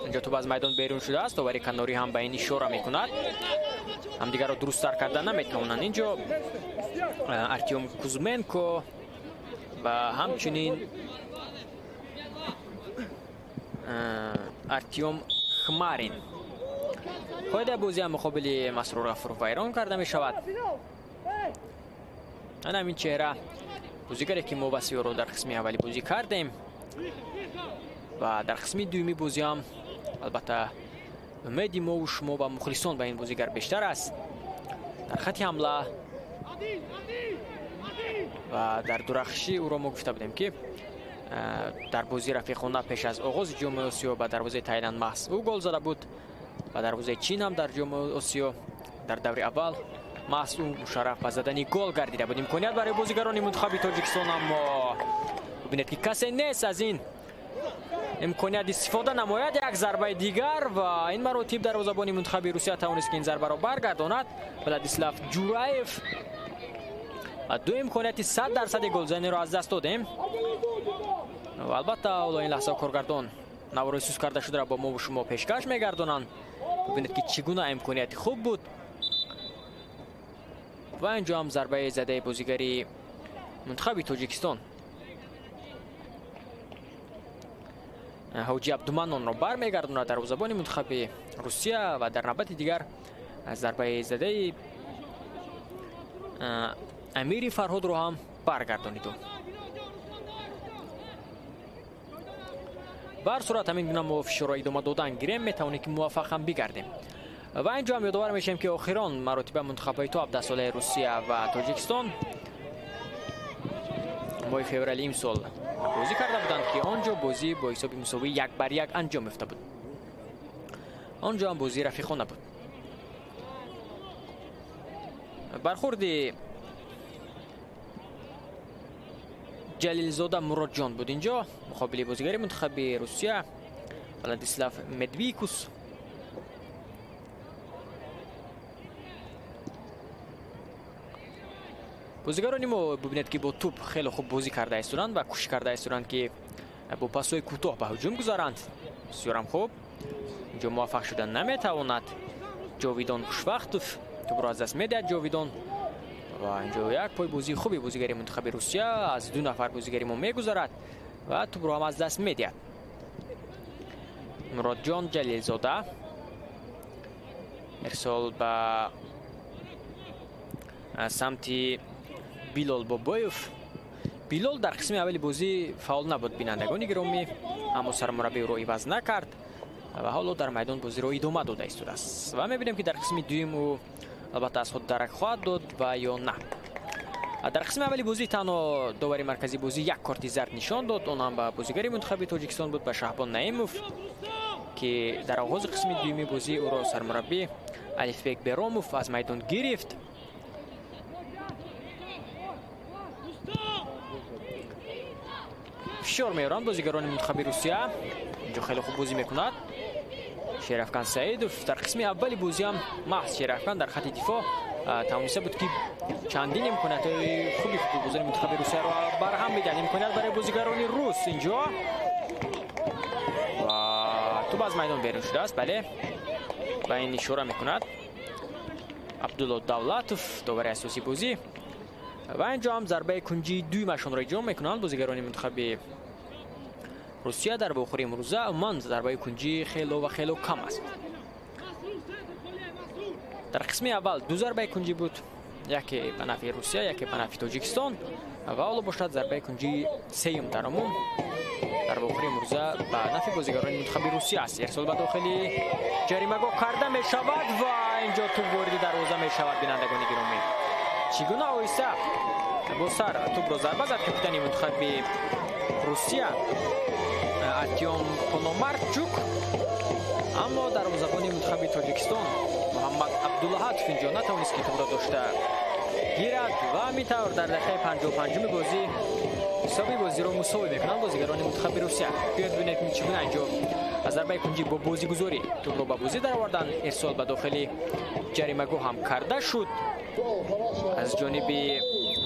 Инҷо тӯб аз майдон берун шудааст. Довари канорӣ ҳам ба ин ишора мекунад. Ҳамдигарро дурусттар карда наметавонанд. Инҷо Артём Кузменко ва ҳамчунин Артём Хмарин. Қоидаи бозӣ ҳам муқобили Масрур Ғафуров вайрон карда мешавад. Ана ҳамин чеҳра, бозигаре ки мо васфи ӯро дар қисми аввали бозӣ кардем ва дар қисми дуюми бозӣ ҳам, албатта, умеди мову шумо ва мухлисон ба ин бозигар бештар аст. Дар хати ҳамла ва дар дурахшӣ ӯро мо гуфта будем, ки дар бозии рафиқона пеш аз оғози Ҷоми Осиё ба дарвозаи Тайланд маҳз ӯ гол зада буд ва дарвозаи Чин ҳам дар Ҷоми Осиё дар даври аввал маҳз ӯ мушарраф ба задани гол гардида буд. Имконият барои бозигарони мунтахаби Тоҷикистон, аммо бибинед, ки касе нест аз ин имконият истифода намояд. Як зарбаи дигар ва ин маротиб дарвозабони мунтахаби Русия тавонист, ки ин зарбаро баргардонад. Владислав Ҷураев. Ва ду имконияти 100 дарсади голзаниро аз даст додем. Ва албатта, ҳоло ин лаҳза коргардон навори суст карда шударо бо мову шумо пешкаш мегардонанд. Бибинед, ки чӣ гуна имконияти хуб буд. Ва инҷо ҳам зарбаи задаи бозигари мунтахаби Тоҷикистон Ҳоҷи Абдуманнонро бармегардонад дарвозабони мунтахаби Русия. Ва дар навбати дигар зарбаи задаи Амири Фарҳодро ҳам баргардониду. Ба ҳар сурат, ҳамин гуна мо фишорро идома додан гирем, метавонем, ки муваффақ ҳам бигардем. Ва инҷо ҳам ёдовар мешавем, ки охирон маротиба мунтахабҳои то 17 солаи Русия ва Тоҷикистон моҳи феврали имсол бозӣ карда буданд, ки он ҷо бозӣ бо ҳисоби мусовӣ 1-1 анҷом ёфта буд. Он ҷо ҳам бозии рафиқона буд. Бархурди Ҷалилзода Муродҷон буд инҷо муқобили бозигари мунтахаби Русия Владислав Медвикус. Бозигарони мо, бибинед, ки бо тӯб хеле хуб бозӣ карда истоданд ва кӯшиш карда истоданд, ки бо пасҳои кӯтоҳ ба ҳуҷум гузаранд. Бисёрам хуб, инҷо муваффақ шуда наметавонад Ҷовидон Хушвақтов. Тӯбро аз даст медиҳад Ҷовидон. Ва инҷо як пойбозии хуби бозигари мунтахаби Русия, аз ду нафар бозигари мо мегузарад ва тӯбро ҳам аз даст медиҳад. Муродҷон Ҷалилзода, ирсол ба самти Билол Бобоев. Билол дар қисми аввали бозӣ фаъол набуд, бинандагони гиромӣ, аммо сармураббӣ ӯро иваз накард ва ҳоло дар майдон бозиро идома дода истодааст. Ва мебинем, ки дар қисми дуюм ӯ, албатта, аз худ дарак хоҳад дод ва ё на. Дар қисми аввали бозӣ танҳо довари марказии бозӣ як корти зард нишон дод. Он ҳам ба бозигари мунтахаби Тоҷикистон буд, ба Шаҳбон Наимов, ки дар оғози қисми дуюми бозӣ ӯро сармураббӣ Алифбек Беромов аз майдон гирифт. Фишор меоранд бозигарони мунтахаби Русия. Инҷо хеле хуб бозӣ мекунад Шерафкан Саидов. Дар қисми аввали бозӣ ҳам маҳз Шерафкан дар хати дифоъ тавониста буд, ки чандин имкониятҳои хуби футболбозони мунтахаби Русияро барҳам бидиҳад. Имконият барои бозигарони рус инҷо ва тӯб аз майдон берун шудааст. Бале, ба ин ишора мекунад Абдулло Давлатов, довари асосии бозӣ. Ва инҷо ҳам зарбаи кунҷии дуюмашонро иҷро мекунанд бозигарони мунтахаби Русия. Дар вохӯри имрӯза умуман зарбаи кунҷӣ хело ва хело кам аст. Дар қисми аввал ду зарбаи кунҷӣ буд, яке ба нафъи Русия, яке ба нафъи Тоҷикистон. Ва ҳоло бошад, зарбаи кунҷии сеюм дар умум дар вохӯри имрӯза ба нафъи бозигарони мунтахаби Русия аст. Ирсол ба дохили ҷаримагоҳ карда мешавад ва инҷо тӯб вориди дарвоза мешавад. Бинандагони гиромӣ, чӣ гуна оҳиста бо сар тӯбро зарба зад капитани мунтахаби Русия Артём Пономарчук, аммо дарвозабони мунтахаби Тоҷикистон Муҳаммад Абдулаҳатов инҷо натавонист, ки тӯбро дошта гирад. Ва ҳамин тавр дар дақиқаи 55-уми бозӣ Ҳисоби бозиро мусовӣ мекунанд бозигарони мунтахаби Русия. Биёед бибинед ки чӣ гуна инҷо аз зарбаи кунҷӣ бо бозигузорӣ тӯбро ба бозӣ дароварданд. Ирсол ба дохили ҷаримагоҳ ҳам карда шуд аз ҷониби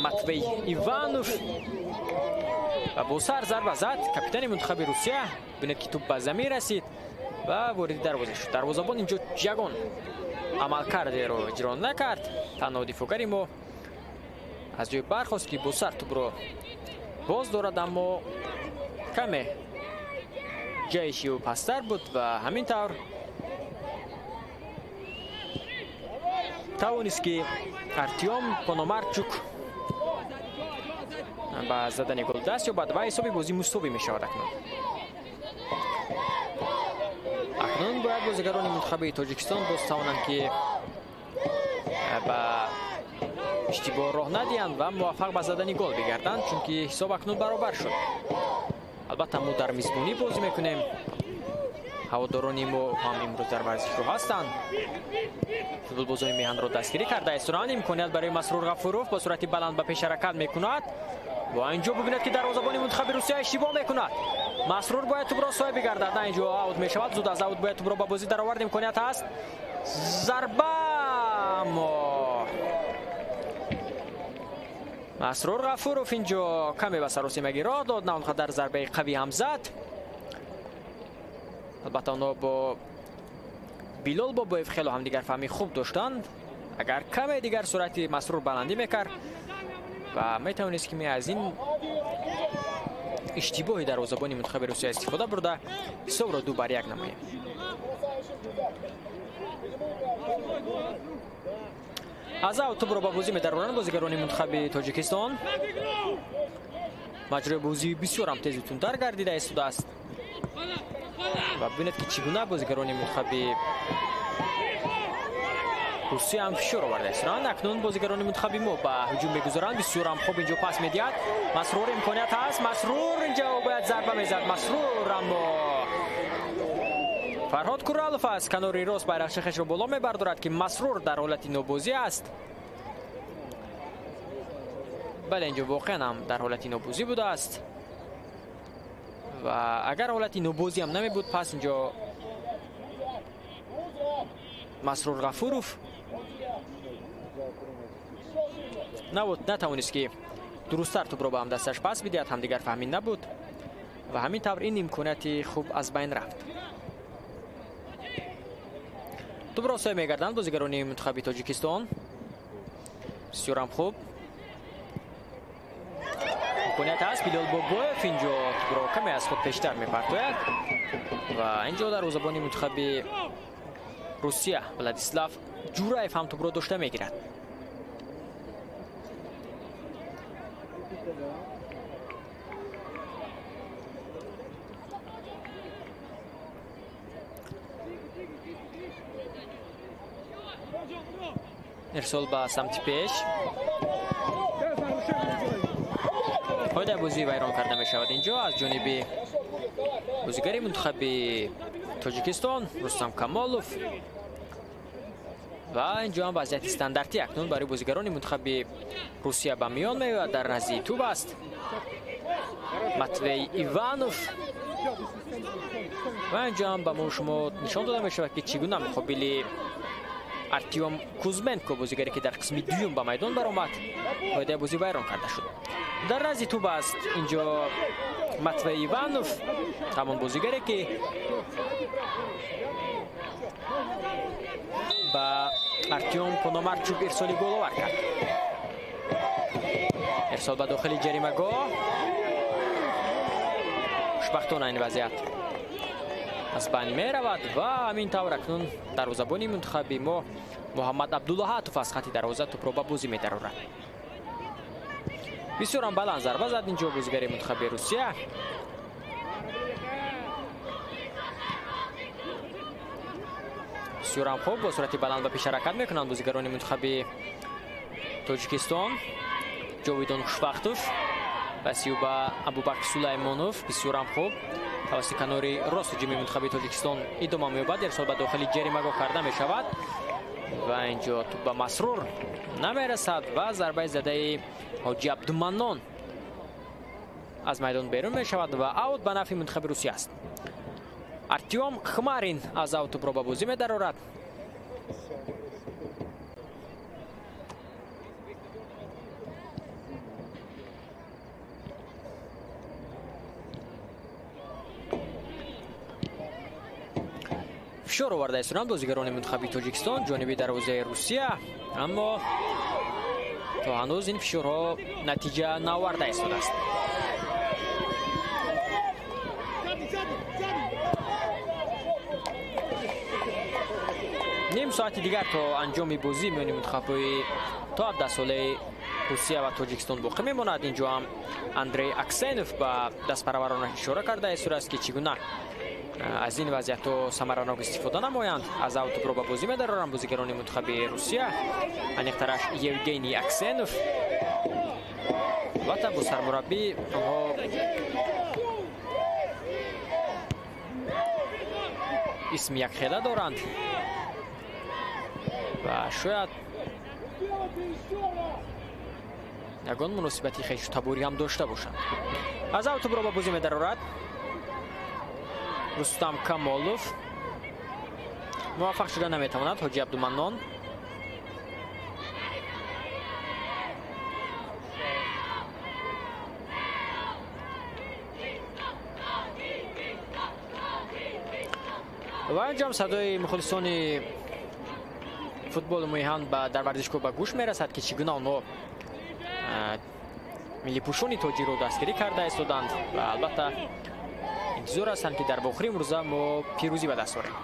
Матвей Иванов ва бо сар зарба зад капитани мунтахаби Русия. Бинед ки тӯб ба замин расид ва вориди дарвоза шуд. Дарвозабон инҷо ягон амалкардеро иҷро накард. Танҳо дифоъгари мо аз ҷои бархост ки бо сар тӯбро боз дорад, аммо каме ҷайши ӯ пасттар буд ва ҳамин тавр тавонист ки Артём Пономарчук ба задани гол даст ёбад ва ҳисоби бозӣ мусовӣ мешавад. Акнун бояд бозигарони мунтахаби Тоҷикистон боз тавонанд ки ба иштибоҳ роҳ надиҳанд ва муваффақ ба задани гол бигарданд, чунки ҳисоб акнун баробар шуд. Албатта мо дар мизбонӣ бозӣ мекунем. Ҳаводорони мо ҳам имрӯз дар варзишгоҳ ҳастанд. Футболбозони меҳанро дастгирӣ карда истоданд. Имконият барои Масрур Ғафуров бо суръати баланд ба пеш ҳаракат мекунад ва инҷо бибинед ки дарвозабони мунтахаби Русия иштибоҳ мекунад. Масрур бояд тӯбро соҳиб бигардад. На, инҷо аут мешавад. Зуд аз аут бояд тӯбро ба бозӣ даровард. Имконият ҳаст. Зарба, аммо Масрур Ғафуров инҷо каме ба саросимагӣ роҳ дод. На он қадар зарбаи қавӣ ҳам зад. Албатта онҳо бо Билол Бобоев хело ҳамдигарфаҳмии хуб доштанд. Агар каме дигар суръати Масрур баландӣ мекард ва метавонист ки аз ин иштибоҳи дарвозабони мунтахаби Русия истифода бурда ҳисобро 2-1 намоем. Аз ав тӯбро ба бозӣ медароранд бозигарони мунтахаби Тоҷикистон. Маҷрои бозӣ бисёр ҳам тезу тундтар гардида истодааст ва бибинед ки чӣ гуна бозигарони мунтахаби Русия ҳам фишор оварда истоданд. Акнун бозигарони мунтахаби мо ба ҳуҷум мегузоранд. Бисёр ҳам хуб инҷо пас медиҳад. Масрур, имконият ҳаст. Масрур инҷо бояд зарба мезад. Масрур, аммо Фарҳод Куралов аз канори рост байрақчи хешро боло мебардорад ки Масрур дар ҳолати нобозӣ аст. Бале, инҷо воқеан ҳам дар ҳолати нобозӣ будааст ва агар ҳолати нобозӣ ҳам намебуд, пас инҷо Масрур Ғафуров натавонист ки дурусттар тӯбро ба ҳамдасташ пас бидиҳад. Ҳамдигар фаҳмӣ набуд ва ҳамин тавр ин имконияти хуб аз байн рафт. Тӯбро соя мегарданд бозигарони мунтахаби Тоҷикистон. Бисёрам хуб. Имконият ҳаст. Билол Бобоев инҷо тӯбро каме аз худ пештар мепартояд ва инҷо дарвозабони мунтахаби Русия Владислав Ҷураев ҳам тӯбро дошта мегирад. Ирсол ба самти пеш. Қоидаи бозӣ вайрон карда мешавад инҷо аз ҷониби бозигари мунтахаби Тоҷикистон Рустам Камолов ва инҷо ҳам вазъияти стандартӣ акнун барои бозигарони мунтахаби Русия ба миён меояд. Дар назди тӯб аст Матвей Иванов ва инҷо ҳам ба мо шумо нишон дода мешавад ки чӣ гуна муқобили Артём Кузменко, бозигаре ки дар қисми дуюм ба майдон баромад, қоидаи бозӣ вайрон карда шуд. Дар назди тӯб аст инҷо Матвей Иванов, ҳамон бозигаре ки ба Артём Пономарчук ирсоли головар кард. Ирсол ба дохили ҷаримагоҳ. Хушбахтона ин вазъият аз байн меравад ва ҳамин тавр акнун дарвозабони мунтахаби мо Муҳаммад Абдуллоҳатов аз хати дарвоза тӯбро ба бозӣ медарорад. Бисёрам баланд зарба зад инҷо бозигари мунтахаби Русия. Бисёрам хуб бо суръати баланд ба пеш ҳаракат мекунанд бозигарони мунтахаби Тоҷикистон. Ҷовидон Хушбахтов пасиу ба Абубакр Сулаймонов. Бисёрам хуб тавассути канори рост ҳуҷуми мунтахаби Тоҷикистон идома меёбад. Ирсол ба дохили ҷаримагоҳ карда мешавад ва инҷо тӯб ба Масрур намерасад ва зарбаи задаи Ҳоҷи Абдуманнон аз майдон берун мешавад ва аут ба нафъи мунтахаби Русия аст. Артём Хмарин аз аут тӯбро ба бозӣ медарорад. Фишор оварда истоданд бозигарони мунтахаби Тоҷикистон ҷониби дарвозаи Русия, аммо то ҳанӯз ин фишорҳо натиҷа наоварда истодааст. Ним соати дигар то анҷоми бозӣ миёни мунтахабҳои то 17 солаи Русия ва Тоҷикистон боқӣ мемонад. Инҷо ҳам Андрей Аксенов ба дастпарваронаш ишора карда истодааст, ки чӣ гуна аз ин вазъиятҳо самаранок истифода намоянд. Аз ав тӯбро ба бозӣ медароранд бозигарони мунтахаби Русия, аниқтараш Евгений Аксенов. Албатта бо сармураббӣ онҳо исми якхела доранд ва шояд ягон муносибати хешу таборӣ ҳам дошта бошанд. Аз ав тӯбро ба бозӣ медарорад Рустам Камолов. Муваффақ шуда наметавонад Ҳоҷи Абдуманнон. Ва инҷо ҳам садои мухлисони футболи муҳиҳан дар варзишгоҳ ба гӯш мерасад, ки чӣ гуна онҳо миллипӯшони тоҷикро дастгирӣ карда истоданд ва албатта интизор ҳастанд, ки дар вохӯри имрӯза мо пирӯзӣ ба даст орем.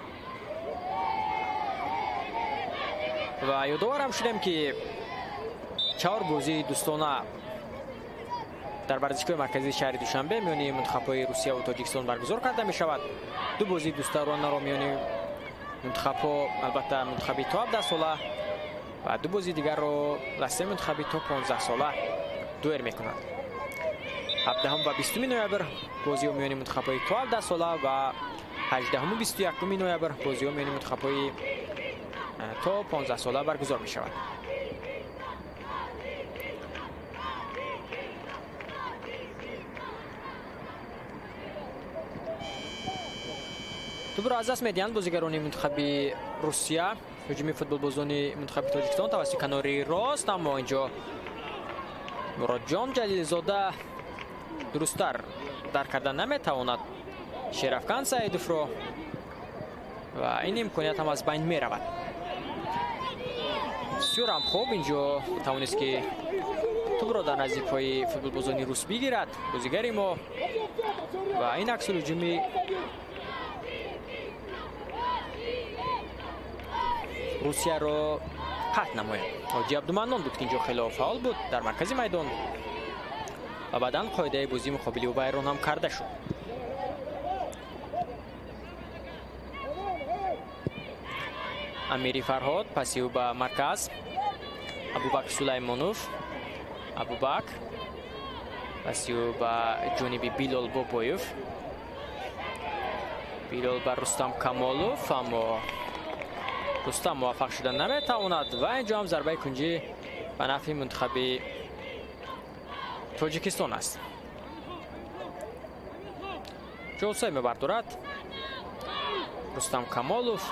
Ва ёдоварам шудем, ки 4 бозии дӯстона дар варзишгоҳи марказии шаҳри Душанбе миёни мунтахабҳои Русия ва Тоҷикистон баргузор карда мешавад. 2 бозии дӯстонаро миёни мунтахабҳо, албатта мунтахаби то 17 сола, ва 2 бозии дигарро дастаи мунтахаби то 15 сола доир мекунанд. 17 ва 20 ноябр бозиҳо миёни мунтахабҳои то 17 сола ва 18 ва 21 ноябр бозиҳо миёни мунтахабҳои то 15 сола баргузор мешавад. Тӯбро аз даст медиҳанд бозигарони мунтахаби Русия. Ҳуҷуми футболбозони мунтахаби Тоҷикистон тавассути канори рост, аммо инҷо Муродҷон Ҷалилзода дурусттар дарк карда наметавонад Шерафкан Саидовро ва ин имконият ҳам аз байн меравад. Бисёрам хуб инҷо тавонист, ки тӯбро дар назди пои футболбозони рус бигирад бозигари мо ва ин аксул ҳуҷуми Русияро қатъ намояд. Ҳоҷи Абдуманнон буд, ки инҷо хеле фаъол буд дар маркази майдон ва баъдан қоидаи бозии муқобили ӯ вайрон ҳам карда шуд. Амири Фарҳод паси ӯ ба марказ, Абубакр Сулаймонов, Абубакр паси ӯ ба ҷониби Билол Бобоев, Билол ба Рустам Камолов, аммо Рустам муваффақ шуда наметавонад ва инҷо ҳам зарбаи кунҷӣ ба нафъи мунтахаби Тоҷикистон аст. Ҷолсой мебардорад Рустам Камолов.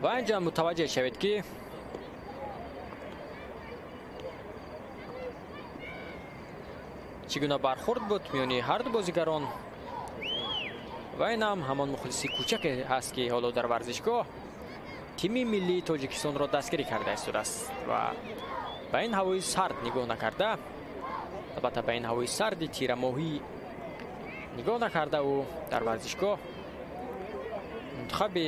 Ва инҷо мутаваҷҷеҳ шавед, ки чӣ гуна бархӯрд буд миёни ҳар ду бозигарон. Ва ин ҳам ҳамон мухлиси кӯчаке ҳаст, ки ҳоло дар варзишгоҳ тими миллии Тоҷикистонро дастгирӣ карда истодааст ва ба ин ҳавои сард нигоҳ накарда, албатта ба ин ҳавои сарди тирамоҳӣ нигоҳ накарда, ӯ дар варзишгоҳ мунтахаби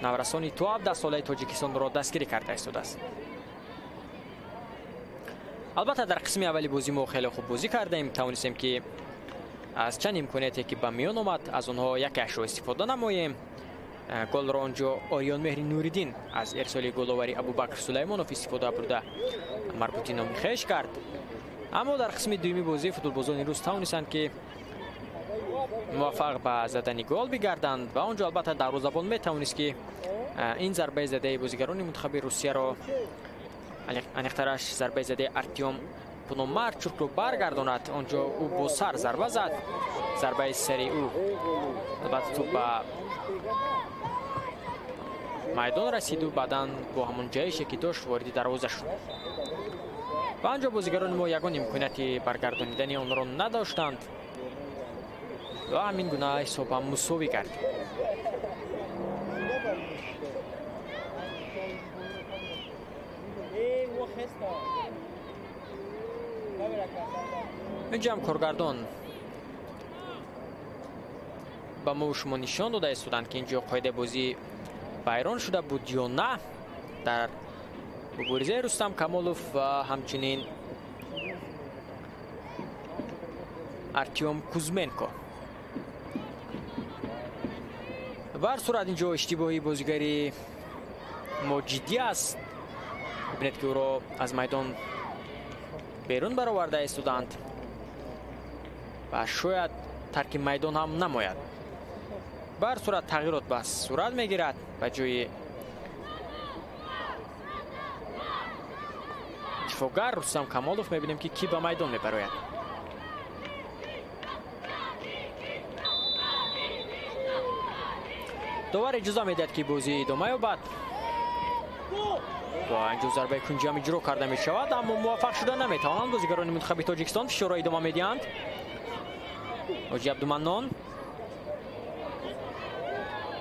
наврасони то 17 солаи Тоҷикистонро дастгирӣ карда истодааст. Албатта дар қисми аввали бозӣ мо хеле хуб бозӣ кардаем, тавонистем, ки аз чанд имконияте, ки ба миён омад, аз онҳо якеашро истифода намоем. Голро онҷо Ориёнмеҳри Нуриддин аз ирсоли головари Абубакр Сулаймонов истифода бурда марбути номи хеш кард. Аммо дар қисми дуюми бозӣ футболбозони рус тавонистанд, ки муваффақ ба задани гол бигарданд ва он ҷо албатта дарвозабон метавонист, ки ин зарбаи задаи бозигарони мунтахаби Русияро, аниқтараш зарбаи задаи Артём Пономарчукро баргардонад. Он ҷо ӯ бо сар зарба зад, зарбаи сари ӯ албатта тӯп ба майдон расиду баъдан бо ҳамон ҷаҳише, ки дошт, вориди дарвоза шуд. Ва он ҷо бозигарони мо ягон имконияти баргардонидани онро надоштанд ва ҳамин гуна ҳисобам мусовӣ гардид. Инҷо ҳам коргардон ба мо шумо нишон дода истоданд, ки инҷо қоидаи бозӣ вайрон шуда буд ё на дар муборизаи Рустам Камолов ва ҳамчунин Артём Кузменко. Ба ҳар сурат инҷо иштибоҳи бозигари мо ҷиддӣ аст. Бибинед, ки ӯро аз майдон берун бароварда истоданд ва шояд тарки майдон ҳам намояд. Ба ҳар сурат тағйирот ба сурат мегирад. Ба ҷои дифоъгар Рустам Камолов мебинем, ки кӣ ба майдон мебарояд. Довар иҷоза медиҳад, ки бозӣ идома ёбад ва инҷо зарбаи кунҷӣ ҳам иҷро карда мешавад, аммо муваффақ шуда наметавонанд. Бозигарони мунтахаби Тоҷикистон фишорро идома медиҳанд. Ҳоҷи Абдуманнон,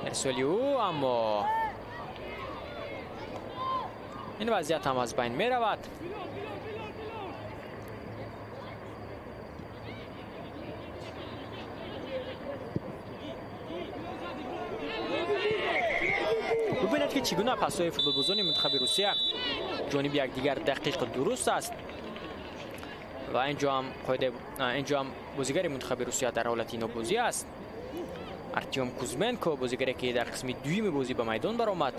ирсоли ӯ, аммо ин вазъият ҳам аз байн меравад. Бубинед, ки чӣ гуна пасҳои футболбозони мунтахаби Русия ҷониби якдигар дақиқу дуруст аст ва инҷо ҳам бозигари мунтахаби Русия дар ҳолати нобозӣ аст. Артём Кузменко, бозигаре, ки дар қисми дуюми бозӣ ба майдон баромад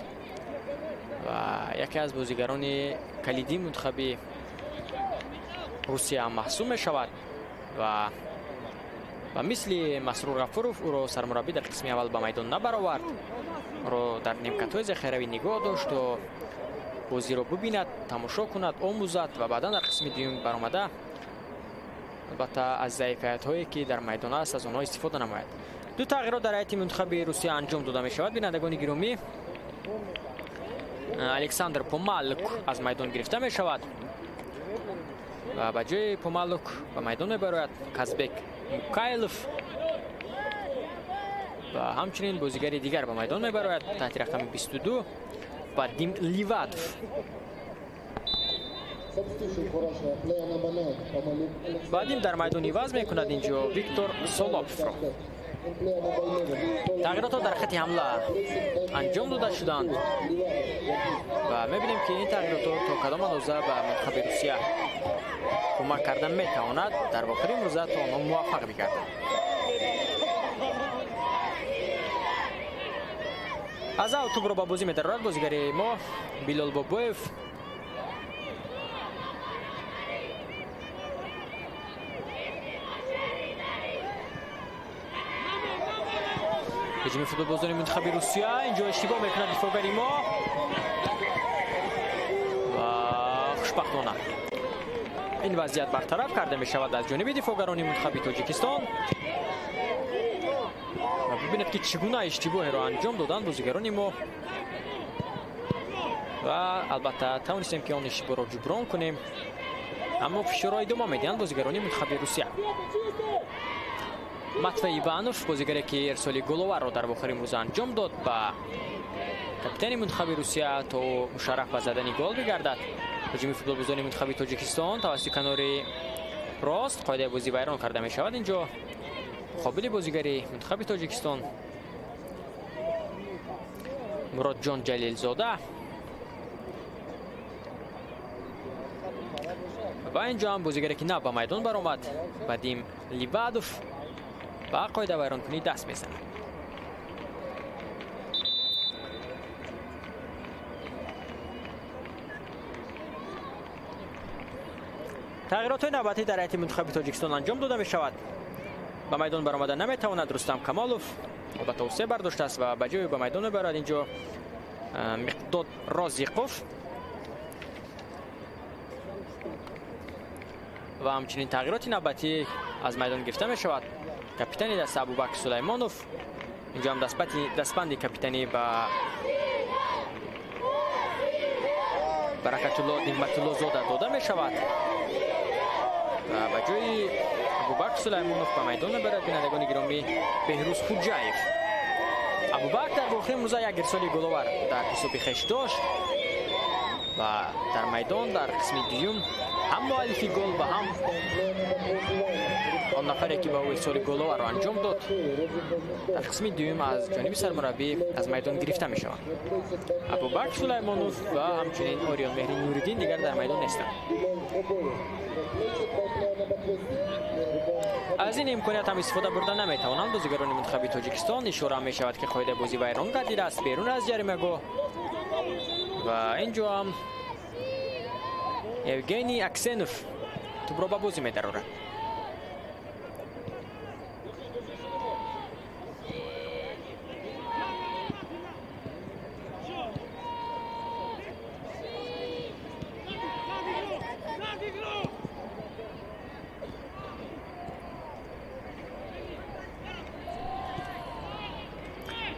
ва яке аз бозигарони калидии мунтахаби Русия маҳсуб мешавад ва ба мисли Масрур Ғафуров ӯро сармураббӣ дар қисми аввал ба майдон набаровард, ӯро дар немкатҳои захиравӣ нигоҳ дошт, то бозиро бубинад, тамошо кунад, омӯзад ва баъдан дар қисми дуюм баромада албатта аз заифиятҳое, ки дар майдон аст, аз онҳо истифода намояд. Ду тағйирот дар ҳайати мунтахаби Русия анҷом дода мешавад. Бинандагони гиромӣ, Александр Помалук аз майдон гирифта мешавад ва ба ҷои Помалук ба майдон мебарояд Казбек Мукайлов ва ҳамчунин бозигари дигар ба майдон мебарояд таҳти рақами 22 Вадим Ливадов. Вадим дар майдон иваз мекунад инҷо Виктор Солоповро. Тағйиротҳо дар хати ҳамла анҷом дода шуданд ва мебинем, ки ин тағйиротҳо то кадом андоза ба мунтахаби Русия кӯмак карда метавонад дар вохӯри имрӯза, то онҳо муваффақ бигарданд. Аз ав тӯбро ба бозӣ медарорад бозигари мо Билол Бобоев. Ҳуҷуми футболбозони мунтахаби Русия, инҷо иштибоҳ мекунад дифоъгари мо ва хушбахтона ин вазъият бартараф карда мешавад аз ҷониби дифоъгарони мунтахаби Тоҷикистон. Ва бибинед, ки чӣ гуна иштибоҳеро анҷом доданд бозигарони мо ва албатта тавонистем, ки он иштибоҳро ҷуброн кунем, аммо фишорро идома медиҳанд бозигарони мунтахаби Русия. Матвей Иванов, бозигаре, ки ирсоли головарро дар вохӯри имрӯза анҷом дод ба капитани мунтахаби Русия, то мушарраф ба задани гол бигардад. Ҳуҷуми футболбозони мунтахаби Тоҷикистон тавассути канори рост, қоидаи бозӣ вайрон карда мешавад инҷо муқобили бозигари мунтахаби Тоҷикистон Муродҷон Ҷалилзода. Ва инҷо ҳам бозигаре, ки нав ба майдон баромад, Вадим Ливадов, ба қоида вайронкунӣ даст мезанад. Тағйиротҳои навбатӣ дар ҳайати мунтахаби Тоҷикистон анҷом дода мешавад. ба майдон баромада наметавонад. Рустам Камолов албатта се бардоштааст ва ба ҷои ба майдон мебарад инҷо Миқдод Розиқов ва ҳамчунин тағйироти навбатӣ аз майдон гирифта мешавад. Капитани даста Абубакр Сулаймонов инҷо ҳам дастбанди капитанӣ ба Баракатулло Ниъматуллозода дода мешавад ва ба ҷои Абубакр Сулаймонов ба майдон мебарад бинандагони гиромӣ Беҳрӯз Хуҷаев. Абубакр дар охири имрӯза як ирсоли головар дар ҳисоби хеш дошт ва дар майдон дар қисми дуюм ҳам муаллифи гол ва ҳам он нафаре ки ба ӯ ирсоли головарро анҷом дод дар қисми дуюм аз ҷониби сармураббӣ аз майдон гирифта мешаванд. Абубакр Сулаймонов ва ҳамчунин Ориён Меҳри Нуриддин дигар дар майдон нестанд. Аз ин имконият ҳам истифода бурда наметавонанд бозигарони мунтахаби Тоҷикистон. Ишора мешавад ки қоидаи бозӣ вайрон гардидааст берун аз ҷаримагоҳ ва инҷо ҳам Евгений Аксенов тӯбро ба бозӣ медарорад.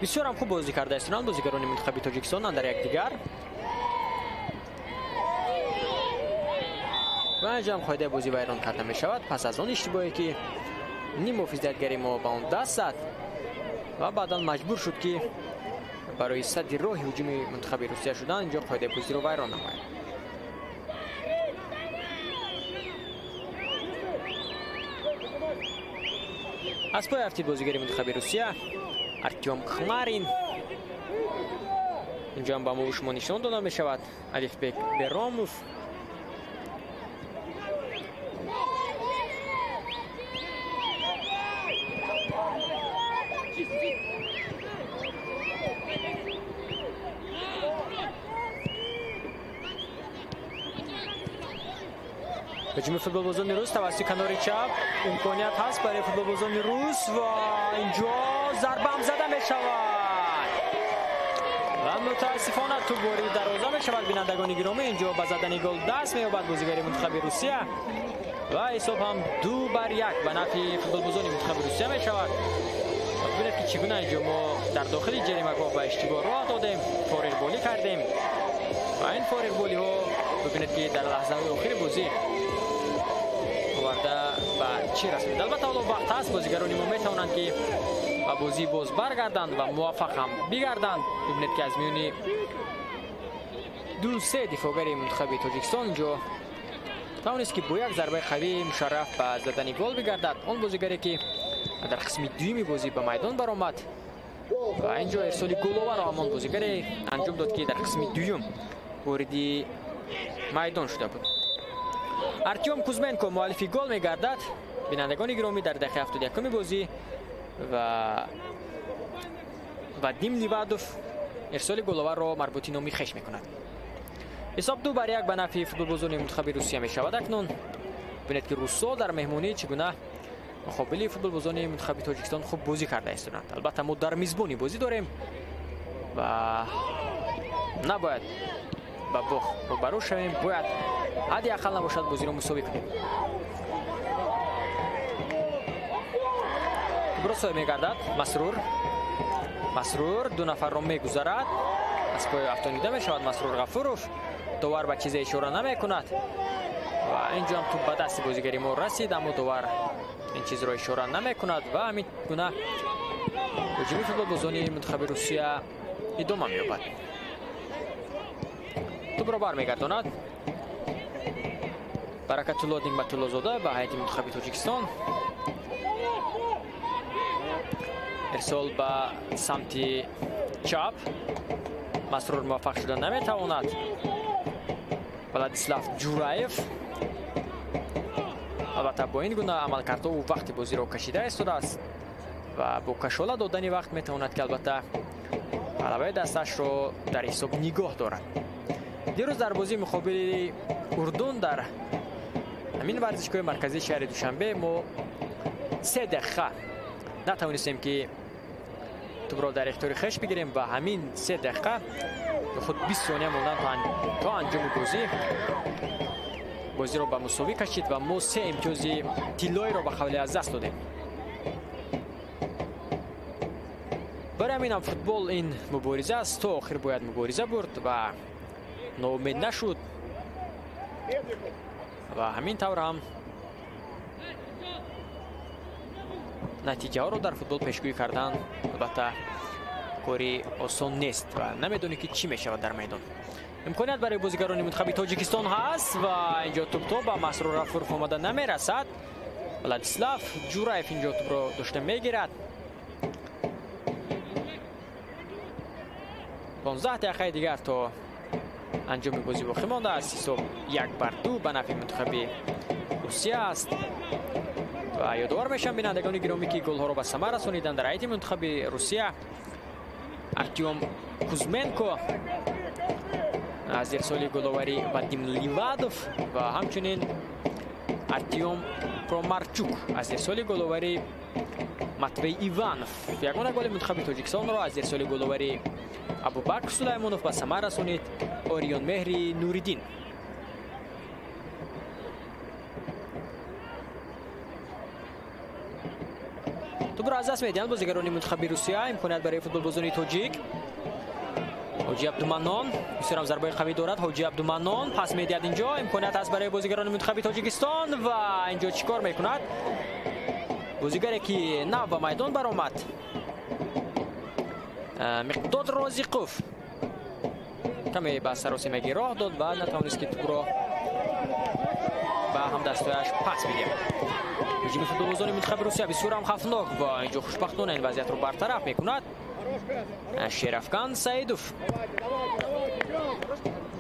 Бисёр ҳам хуб бозӣ карда истонанд бозигарони мунтахаби Тоҷикистон андар якдигар. Ва инҷо ҳам қоидаи бозӣ вайрон карда мешавад пас аз он иштибоҳе ки ним муҳофизатгари мо ба он даст зад ва баъдан маҷбур шуд ки барои садди роҳи ҳуҷуми мунтахаби Русия шудан инҷо қоидаи бозиро вайрон намояд. Аз пой афтид бозигари мунтахаби Русия Артём Хмарин. Инҷо ҳам ба мо шумо нишон дода мешавад Алифбек Беромов. ҳуҷуми футболбозони рус тавассути канори чап имконият ҳаст барои футболбозони рус ва инҷо зарба ҳам зада мешавад ва мутаассифона тӯб ворид дарвоза мешавад. Бинандагони гиромӣ, инҷо ба задани гол даст меёбад бозигари мунтахаби Русия ва ҳисоб ҳам 2-1 ба нафъи футболбозони мунтахаби Русия мешавад. Бибинед ки чӣ гуна инҷо мо дар дохили ҷаримагоҳ ба иштибоҳ роҳ додем, фориғболӣ кардем ва ин фориғболиҳо бибинед ки дар лаҳзаҳои охири бозӣ оварда ба чӣ расонид. Албатта ҳоло вақт ҳаст, бозигарони мо метавонанд ки ба бозӣ боз баргарданд ва муваффақ ҳам бигарданд. Бибинед ки аз миёни 2-3 дифоъгари мунтахаби Тоҷикистон инҷо тавонист ки бо як зарбаи қавӣ мушарраф ба задани гол бигардад. Он бозигаре ки дар қисми дуюми бозӣ ба майдон баромад ва инҷо ирсоли головаро ҳамон бозигаре анҷом дод ки дар қисми дуюм вориди майдон шуда буд. Артём Кузменко муаллифи гол мегардад. Бинандагони гиромӣ, дар дақиқаи 71-уми бозӣ ва Вадим Ливадов ирсоли головаро марбути номи хеш мекунад. Ҳисоб 2-1 ба нафъи футболбозони мунтахаби Русия мешавад. Акнун бинед ки руссо дар меҳмонӣ чӣ гуна муқобили футболбозони мунтахаби Тоҷикистон хуб бозӣ карда истоданд. Албатта мо дар мизбонӣ бозӣ дорем ва набояд ба бохт рӯбарӯ шавем, бояд ҳадди ақал набошад бозиро мусовӣ кунем. Тӯбро соҳиб мегардад Масрур. Масрур ду нафарро мегузарад, аз пои афтонида мешавад Масрур Ғафуров. Довар ба чизе ишора намекунад ва инҷо ҳам тӯб ба дасти бозигари мо расид, аммо довар ин чизро ишора намекунад ва ҳамин гуна ҳуҷуми футболбозони мунтахаби Русия идома меёбад. Тӯбро бармегардонад Баракатулло Ниъматуллозода ба ҳайати мунтахаби Тоҷикистон. Ирсол ба самти чап. Масрур муваффақ шуда наметавонад. Владислав Ҷураев албатта бо ин гуна амалкардҳо ӯ вақти бозиро кашида истодааст ва бо кашола додани вақт метавонад ки албатта ғалабаи дасташро дар ҳисоб нигоҳ дорад. Дирӯз дар бозии муқобили Урдун дар ҳамин варзишгоҳи марказии шаҳри Душанбе мо 3 дақиқа натавонистем ки тӯбро дар ихтиёри хеш бигирем ва ҳамин 3 дақиқа худ 20 сония мондан то анҷоми бозӣ бозиро ба мусовӣ кашид ва мо 3 имтиёзи тиллоиро ба қавле аз даст додем. Барои ҳамин ҳам футбол ин мубориза аст, то охир бояд мубориза бурд ва ноумед нашуд ва ҳамин тавр ҳам натиҷаҳоро дар футбол пешгӯӣ кардан албатта кори осон нест ва намедонӣ ки чӣ мешавад дар майдон. Имконият барои бозигарони мунтахаби Тоҷикистон ҳаст ва инҷо тӯбто ба Масрур Ғафуров омада намерасад. Владислав Ҷураев инҷо тӯбро дошта мегирад. 15 дақиқаи дигар то анҷоми бозӣ боқӣ мондааст. Ҳисоб 1-2 ба нафъи мунтахаби Русия аст. Ва ёдовар мешавам бинандагони гиромӣ ки голҳоро ба самар расониданд дар ҳайати мунтахаби Русия Артём Кузменко аз ирсоли головарӣ Вадим Ливадов ва ҳамчунин Артём Промарчук аз ирсоли головарӣ Матвей Иванов. Ягона голи мунтахаби Тоҷикистонро аз ирсоли головарӣ Абубакр Сулаймонов ба самар расонид Орион Меҳри Нуриддин. Тӯбро аз даст медиҳанд бозигарони мунтахаби Русия. Имконият барои футболбозони тоҷик. Ҳоҷи Абдуманнон бисёрам зарбаи қавӣ дорад. Ҳоҷи Абдуманнон пас медиҳад инҷо. Имконият аст барои бозигарони мунтахаби Тоҷикистон ва инҷо чӣ кор мекунад? Бозигаре ки нав ба майдон баромад, Миқдод Розиқов каме ба саросимагӣ роҳ дод ва натавонист ки тӯбро ба ҳамдастояш пас бидиҳад. Ҳуҷуми футболбозони мунтахаби Русия бисёрам хавфнок ва инҷо хушбахтона ин вазъиятро бартараф мекунад Шерафкан Саидов.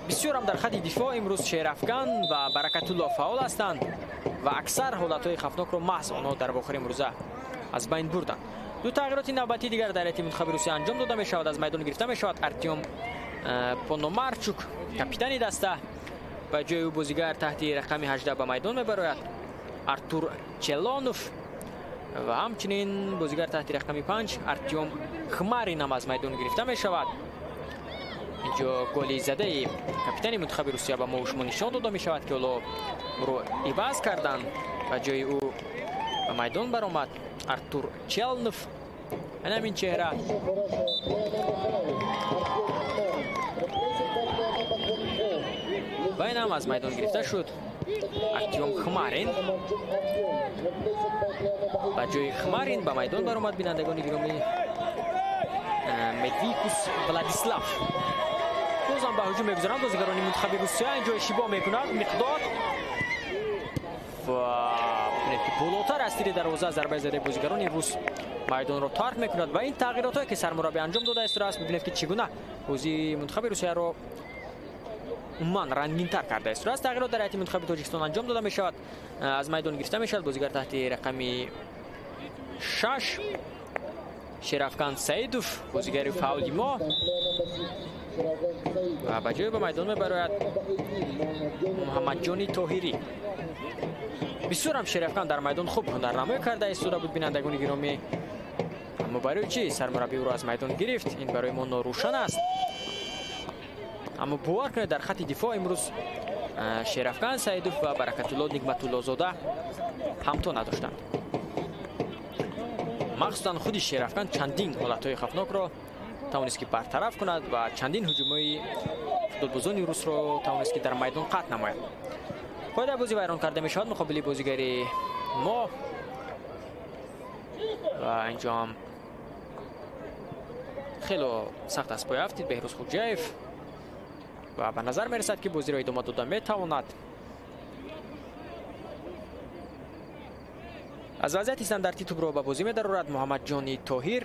Бисёрам дар хати дифоъ имрӯз Шерафкан ва Баракатулло фаъол ҳастанд ва аксар ҳолатҳои хавфнокро маҳз онҳо дар вохӯри имрӯза аз байн бурданд. Ду тағйироти навбатии дигар дар ҳайати мунтахаби Русия анҷом дода мешавад. Аз майдон гирифта мешавад Артём Пономарчук, капитани даста. Ба ҷои ӯ бозигар таҳти рақами 18 ба майдон мебарояд Артур Челонов ва ҳамчунин бозигар таҳти рақами 5 Артём Хмарин ҳам аз майдон гирифта мешавад. Инҷо голи задаи капитани мунтахаби Русия ба мо шумо нишон дода мешавад ки ҳоло ӯро иваз карданд. Ба ҷои ӯ ба майдон баромад Артур Челнов. Ана ҳамин чеҳра. Ва ин ҳам аз майдон гирифта шуд Артём Хмарин. Ба ҷои Хмарин ба майдон баромад бинандагони гиромӣ Медвикус Владислав. Бозам ба ҳуҷум мегузаранд бозигарони мунтахаби Русия. Инҷо иштибоҳ мекунад Миқдод ва бибинед ки болотар аз тири дарвоза зарбаи задаи бозигарони рус майдонро тарк мекунад ва ин тағйиротҳое ки сармураббӣ анҷом дода истодааст, бибинед ки чӣ гуна бозии мунтахаби Русияро умуман рангинтар карда истодааст. Тағйирот дар ҳайати мунтахаби Тоҷикистон анҷом дода мешавад. Аз майдон гирифта мешавад бозигар таҳти рақами 6 Шерафкан Саидов, бозигари фаъоли мо, ва ба ҷои ба майдон мебарояд Муҳаммадҷони Тоҳирӣ. Бисёрам Шерафкан дар майдон хуб ҳунарнамоӣ карда истода буд бинандагони гиромӣ. Аммо барои чӣ сармураббӣ ӯро аз майдон гирифт, ин барои мо норӯшан аст. Аммо бовар кунед, дар хати дифоъ имрӯз Шерафкан Саидов ва Баракатулло Нигматуллозода ҳамто надоштанд. Махсусан худи Шерафкан чандин ҳолатҳои хавфнокро тавонист ки бартараф кунад ва чандин ҳуҷумҳои футболбозони русро тавонист ки дар майдон қатъ намояд. Қоидаи бозӣ вайрон карда мешавад муқобили бозигари мо ва инҷо ҳам хело сахт аз пой афтид Беҳрӯз Хуҷаев ва ба назар мерасад ки бозиро идома дода метавонад. Аз вазъияти стандартӣ тӯбро ба бозӣ медарорад Муҳаммадҷони Тоҳир.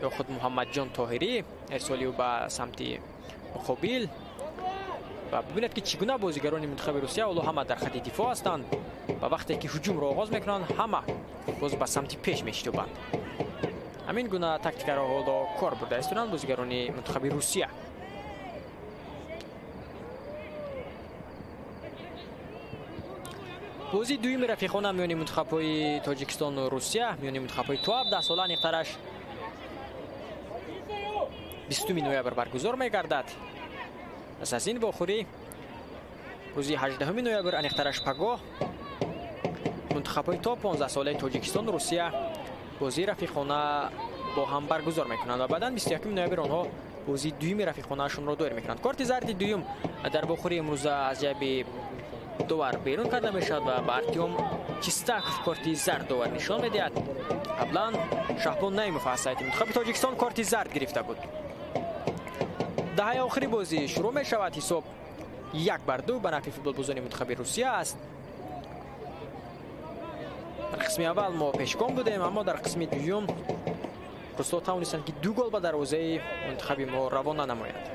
Ё худ Муҳаммадҷон Тоҳирӣ ирсоли ӯ ба самти муқобил ва бибинед ки чӣ гуна бозигарони мунтахаби Русия ҳоло ҳама дар хати дифоъ ҳастанд ва вақте ки ҳуҷумро оғоз мекунанд ҳама боз ба самти пеш мешитобанд. Ҳамин гуна тактикаро ҳоло кор бурда истоданд бозигарони мунтахаби Русия. Бозии дуюми рафиқона миёни мунтахабҳои Тоҷикистону Русия, миёни мунтахабҳои то 17 сола, аниқтараш 20 ноябр баргузор мегардад. Пас аз ин вохӯрӣ рӯзи 18 ноябр, аниқтараш пагоҳ, мунтахабҳои то 15 солаи Тоҷикистону Русия бозии рафиқона бо ҳам баргузор мекунанд ва баъдан 21 ноябр онҳо бозии дуюми рафиқонаашонро доир мекунанд. Корти зарди дуюм дар вохӯрии имрӯза аз ҷайби довар берун карда мешавад ва ба Артём Чистаков корти зард довар нишон медиҳад. Қаблан Шаҳбон Наимов аз сайти мунтахаби Тоҷикистон корти зард гирифта буд. Даҳаи охири бозӣ шурӯъ мешавад. Ҳисоб 1-2 ба нафъи футболбозони мунтахаби Русия аст. Дар қисми аввал мо пешгом будем, аммо дар қисми дуюм русҳо тавонистанд, ки 2 гол ба дарвозаи мунтахаби мо равона намоянд.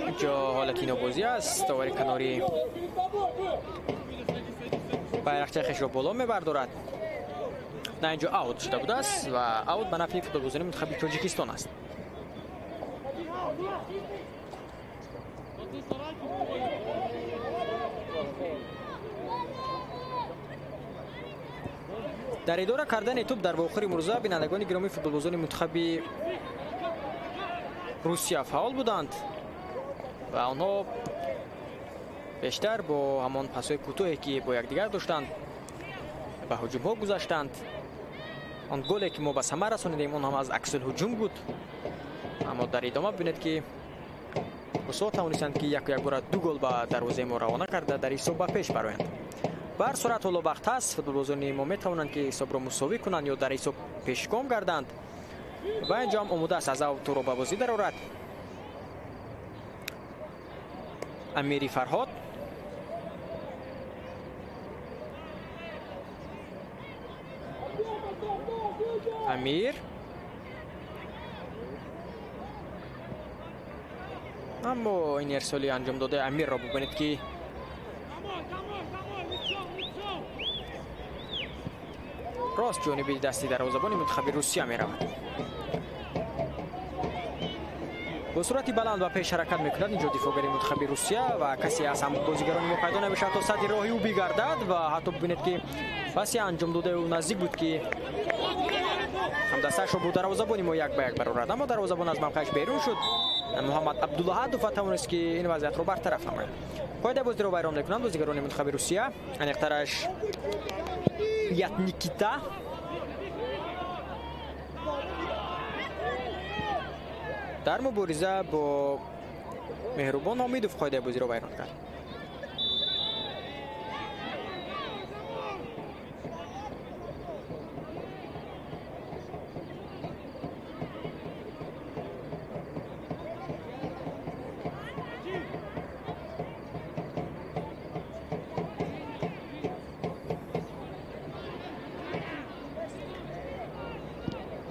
Инҷо ҳолати нобозӣ аст. Довари канорӣ байрақчаи хешро боло мебардорад. На, инҷо аут шуда будааст ва аут ба нафъи футболбозони мунтахаби Тоҷикистон аст. Дар идора кардани тӯб дар вохӯри имрӯза, бинандагони гиромии, футболбозони мунтахаби Русия фаъол буданд ва онҳо бештар бо ҳамон пасҳои кӯтоҳе, ки бо якдигар доштанд, ба ҳуҷумҳо гузаштанд. Он голе, ки мо ба самар расонидем, он ҳам аз аксулҳуҷум буд. Аммо дар идома бибинед, ки русҳо тавонистанд, ки яку якбора 2 гол ба дарвозаи мо равона карда, дар ҳисоб ба пеш бароянд. Ба ҳар сурат ҳоло вақт ҳаст, футболбозони мо метавонанд, ки ҳисобро мусовӣ кунанд ё дар ҳисоб пешгом гарданд. Ва инҷо ҳам омода аст аз авторо ба бозӣ дарорад Амири Фарҳод. Амир, аммо ин ирсоли анҷом додаи Амирро бубинед, ки рост ҷониби дасти дарвозабони мунтахаби Русия меравад. Бо суръати баланд ба пеш ҳаракат мекунад инҷо дифоъгари мунтахаби Русия ва касе аз ҳамбозигарони мо пайдо намешавад, то сатҳи роҳи ӯ бигардад ва ҳатто бибинед, ки паси анҷом додаи ӯ наздик буд, ки ҳамдастаашро бо дарвозабони мо як ба як барорад, аммо дарвозабон аз мавқеаш берун шуд. Муҳаммад Абдулаҳадов тавонист, ки ин вазъиятро бартараф намояд. Қоидаи бозиро вайрон мекунанд бозигарони мунтахаби Русия, аниқтараш Ятникита. Дар мубориза бо Меҳрубон Ҳомидов қоидаи бозиро вайрон кард.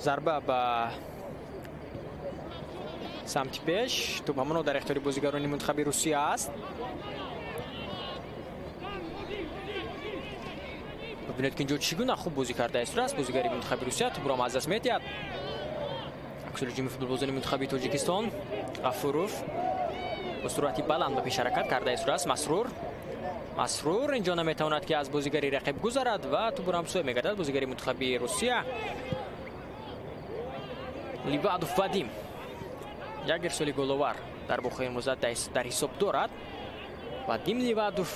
Зарба ба самти пеш, тӯб ҳамоно дар ихтиёри бозигарони мунтахаби Русия аст. Бибинед, ки инҷо чӣ гуна хуб бозӣ карда истодааст бозигари мунтахаби Русия, тӯбро аз даст медиҳад. Аксулҳуҷуми футболбозони мунтахаби Тоҷикистон. Ғафуров бо суръати баланд ба пеш ҳаракат карда истодааст. Масрур, Масрур инҷо наметавонад, ки аз бозигари рақиб гузарад ва тӯбро ҳам сӯя мегардад бозигари мунтахаби Русия Ливадов Вадим. Як ирсоли головар дар бохӯри имрӯза дар ҳисоб дорад Вадим Ливадов.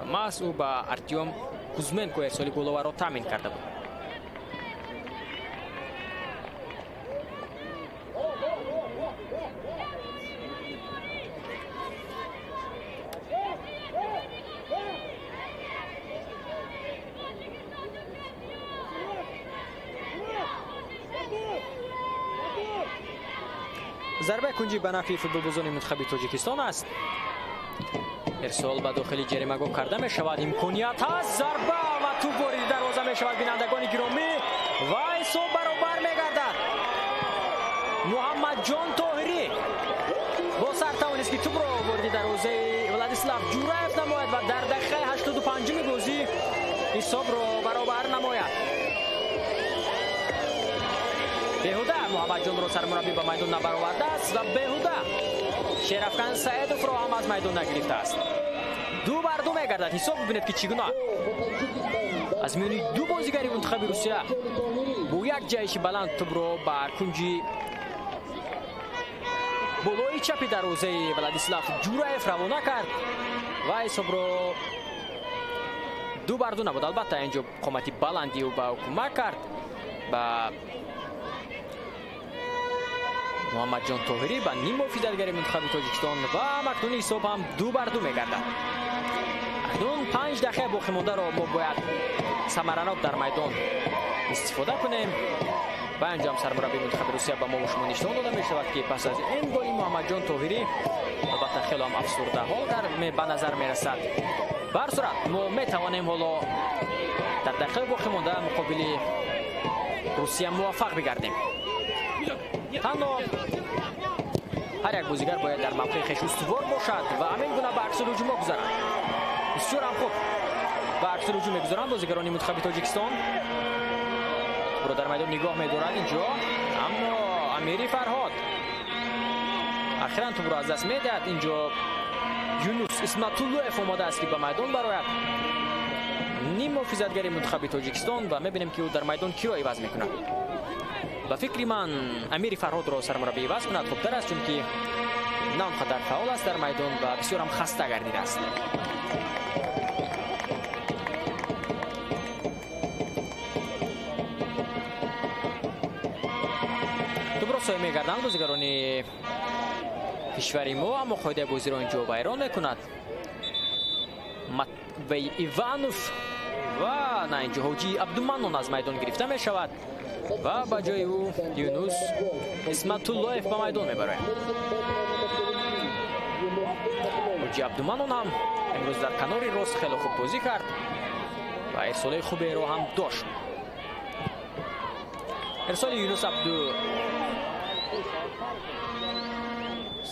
Маҳз ӯ ба Артём Кузменко ирсоли головарро таъмин карда буд. Зарбаи кунҷӣ ба нафъи футболбозони мунтахаби Тоҷикистон аст. Ирсол ба дохили ҷаримагоҳ карда мешавад, имконият ҳаст, зарба ва тӯб вориди дарвоза мешавад, бинандагони гиромӣ, ва ҳисоб баробар мегардад. Муҳаммадҷон Тоҳирӣ бо сар тавонист, ки тӯбро вориди дарвозаи Владислав Ҷураев намояд ва дар дақиқаи 85-уми бозӣ ҳисобро баробар намояд. Беҳуда Муҳаммадҷонро сармураббӣ ба майдон набаровардааст ва беҳуда Шерафкан Саидовро ҳам аз майдон нагирифтааст. 2-2 мегардад. Ҳисоб бибинед ки чӣ гуна аз миёни ду бозигари мунтахаби Русия бо як ҷаҳиши баланд тӯбро ба кунҷи болои чапи дарвозаи Владислав Ҷураев равона кард ва ҳисобро 2-2 набуд. Албатта инҷо қомати баланди ӯ ба ӯ кӯмак кард, ба Муҳаммадҷон Тоҳирӣ, ба ниммуҳофизатгари мунтахаби Тоҷикистон ва акнун ҳисоб ҳам 2-2 мегардад. Акнун 5 дақиқа боқӣ мондаро мо бояд самаранок дар майдон истифода кунем. Ва инҷо ҳам сармураббии мунтахаби Русия ба мо ва шумо нишон дода мешавад, ки пас аз ин голи Муҳаммадҷон Тоҳирӣ албатта хеле ҳам афсурдаҳол ба назар мерасад. Ба ҳар сурат мо метавонем ҳоло дар дақиқаи боқӣ монда муқобили Русия муваффақ бигардем. Танҳо ҳар як бозигар бояд дар мавқеи хеш устувор бошад ва ҳамин гуна ба аксулҳуҷумҳо гузарад. Бисёр ҳам хуб ба аксулҳуҷум мегузаранд бозигарони мунтахаби Тоҷикистон. Тӯбро дар майдон нигоҳ медорад инҷо, аммо Амири Фарҳод ахиран тӯбро аз даст медиҳад. Инҷо Юнус Исматуллоев омодааст ки ба майдон барояд, ниммуҳофизатгари мунтахаби Тоҷикистон, ва мебинем ки ӯ дар майдон киро иваз мекунад. Ба фикри ман Амири Фарҳодро сармураббӣ иваз кунад хубтар аст, чунки на он қадар фаъол аст дар майдон ва бисёр ҳам хаста гардидааст. Тӯбро соя мегарданд бозигарони кишвари мо, аммо қоидаи бозиро инҷо вайрон мекунад Матвей Иванов ва на инҷо Ҳоҷи Абдуманнон аз майдон гирифта мешавад ва ба ҷои ӯ Юнус Исматуллоев ба майдон мебарояд. Ҳоҷи Абдуманнон ҳам имрӯз дар канори рост хеле хуб бозӣ кард ва ирсолаи хуберо ҳам дошт. Ирсоли Юнус Абду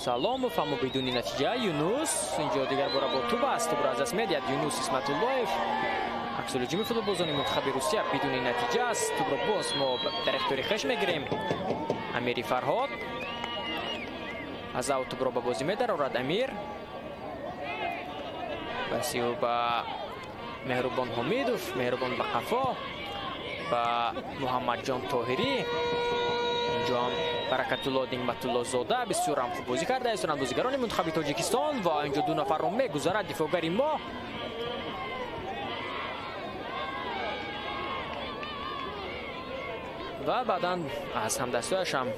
Саломов, аммо бидуни натиҷа. Юнус инҷо дигар бора бо тӯб аст, тӯбро аз даст медиҳад Юнус Исматуллоев. Аксулҳуҷуми футболбозони мунтахаби Русия бидуни натиҷа аст. Тӯбро боз мо дар ихтиёри хеш мегирем. Амири Фарҳод аз ав тӯбро ба бозӣ медарорад. Амир баси ӯ ба Меҳрубон Ҳомидов, Меҳрубон ба қафо, ба Муҳаммадҷон Тоҳирӣ. Инҷо ҳам Баракатулло Ниъматуллозода бисёр ҳам хуб бозӣ карда истанд бозигарони мунтахаби Тоҷикистон ва инҷо ду нафарро мегузарад дифоъгари мо. Ва баъдан аз ҳамдастҳояш ҳам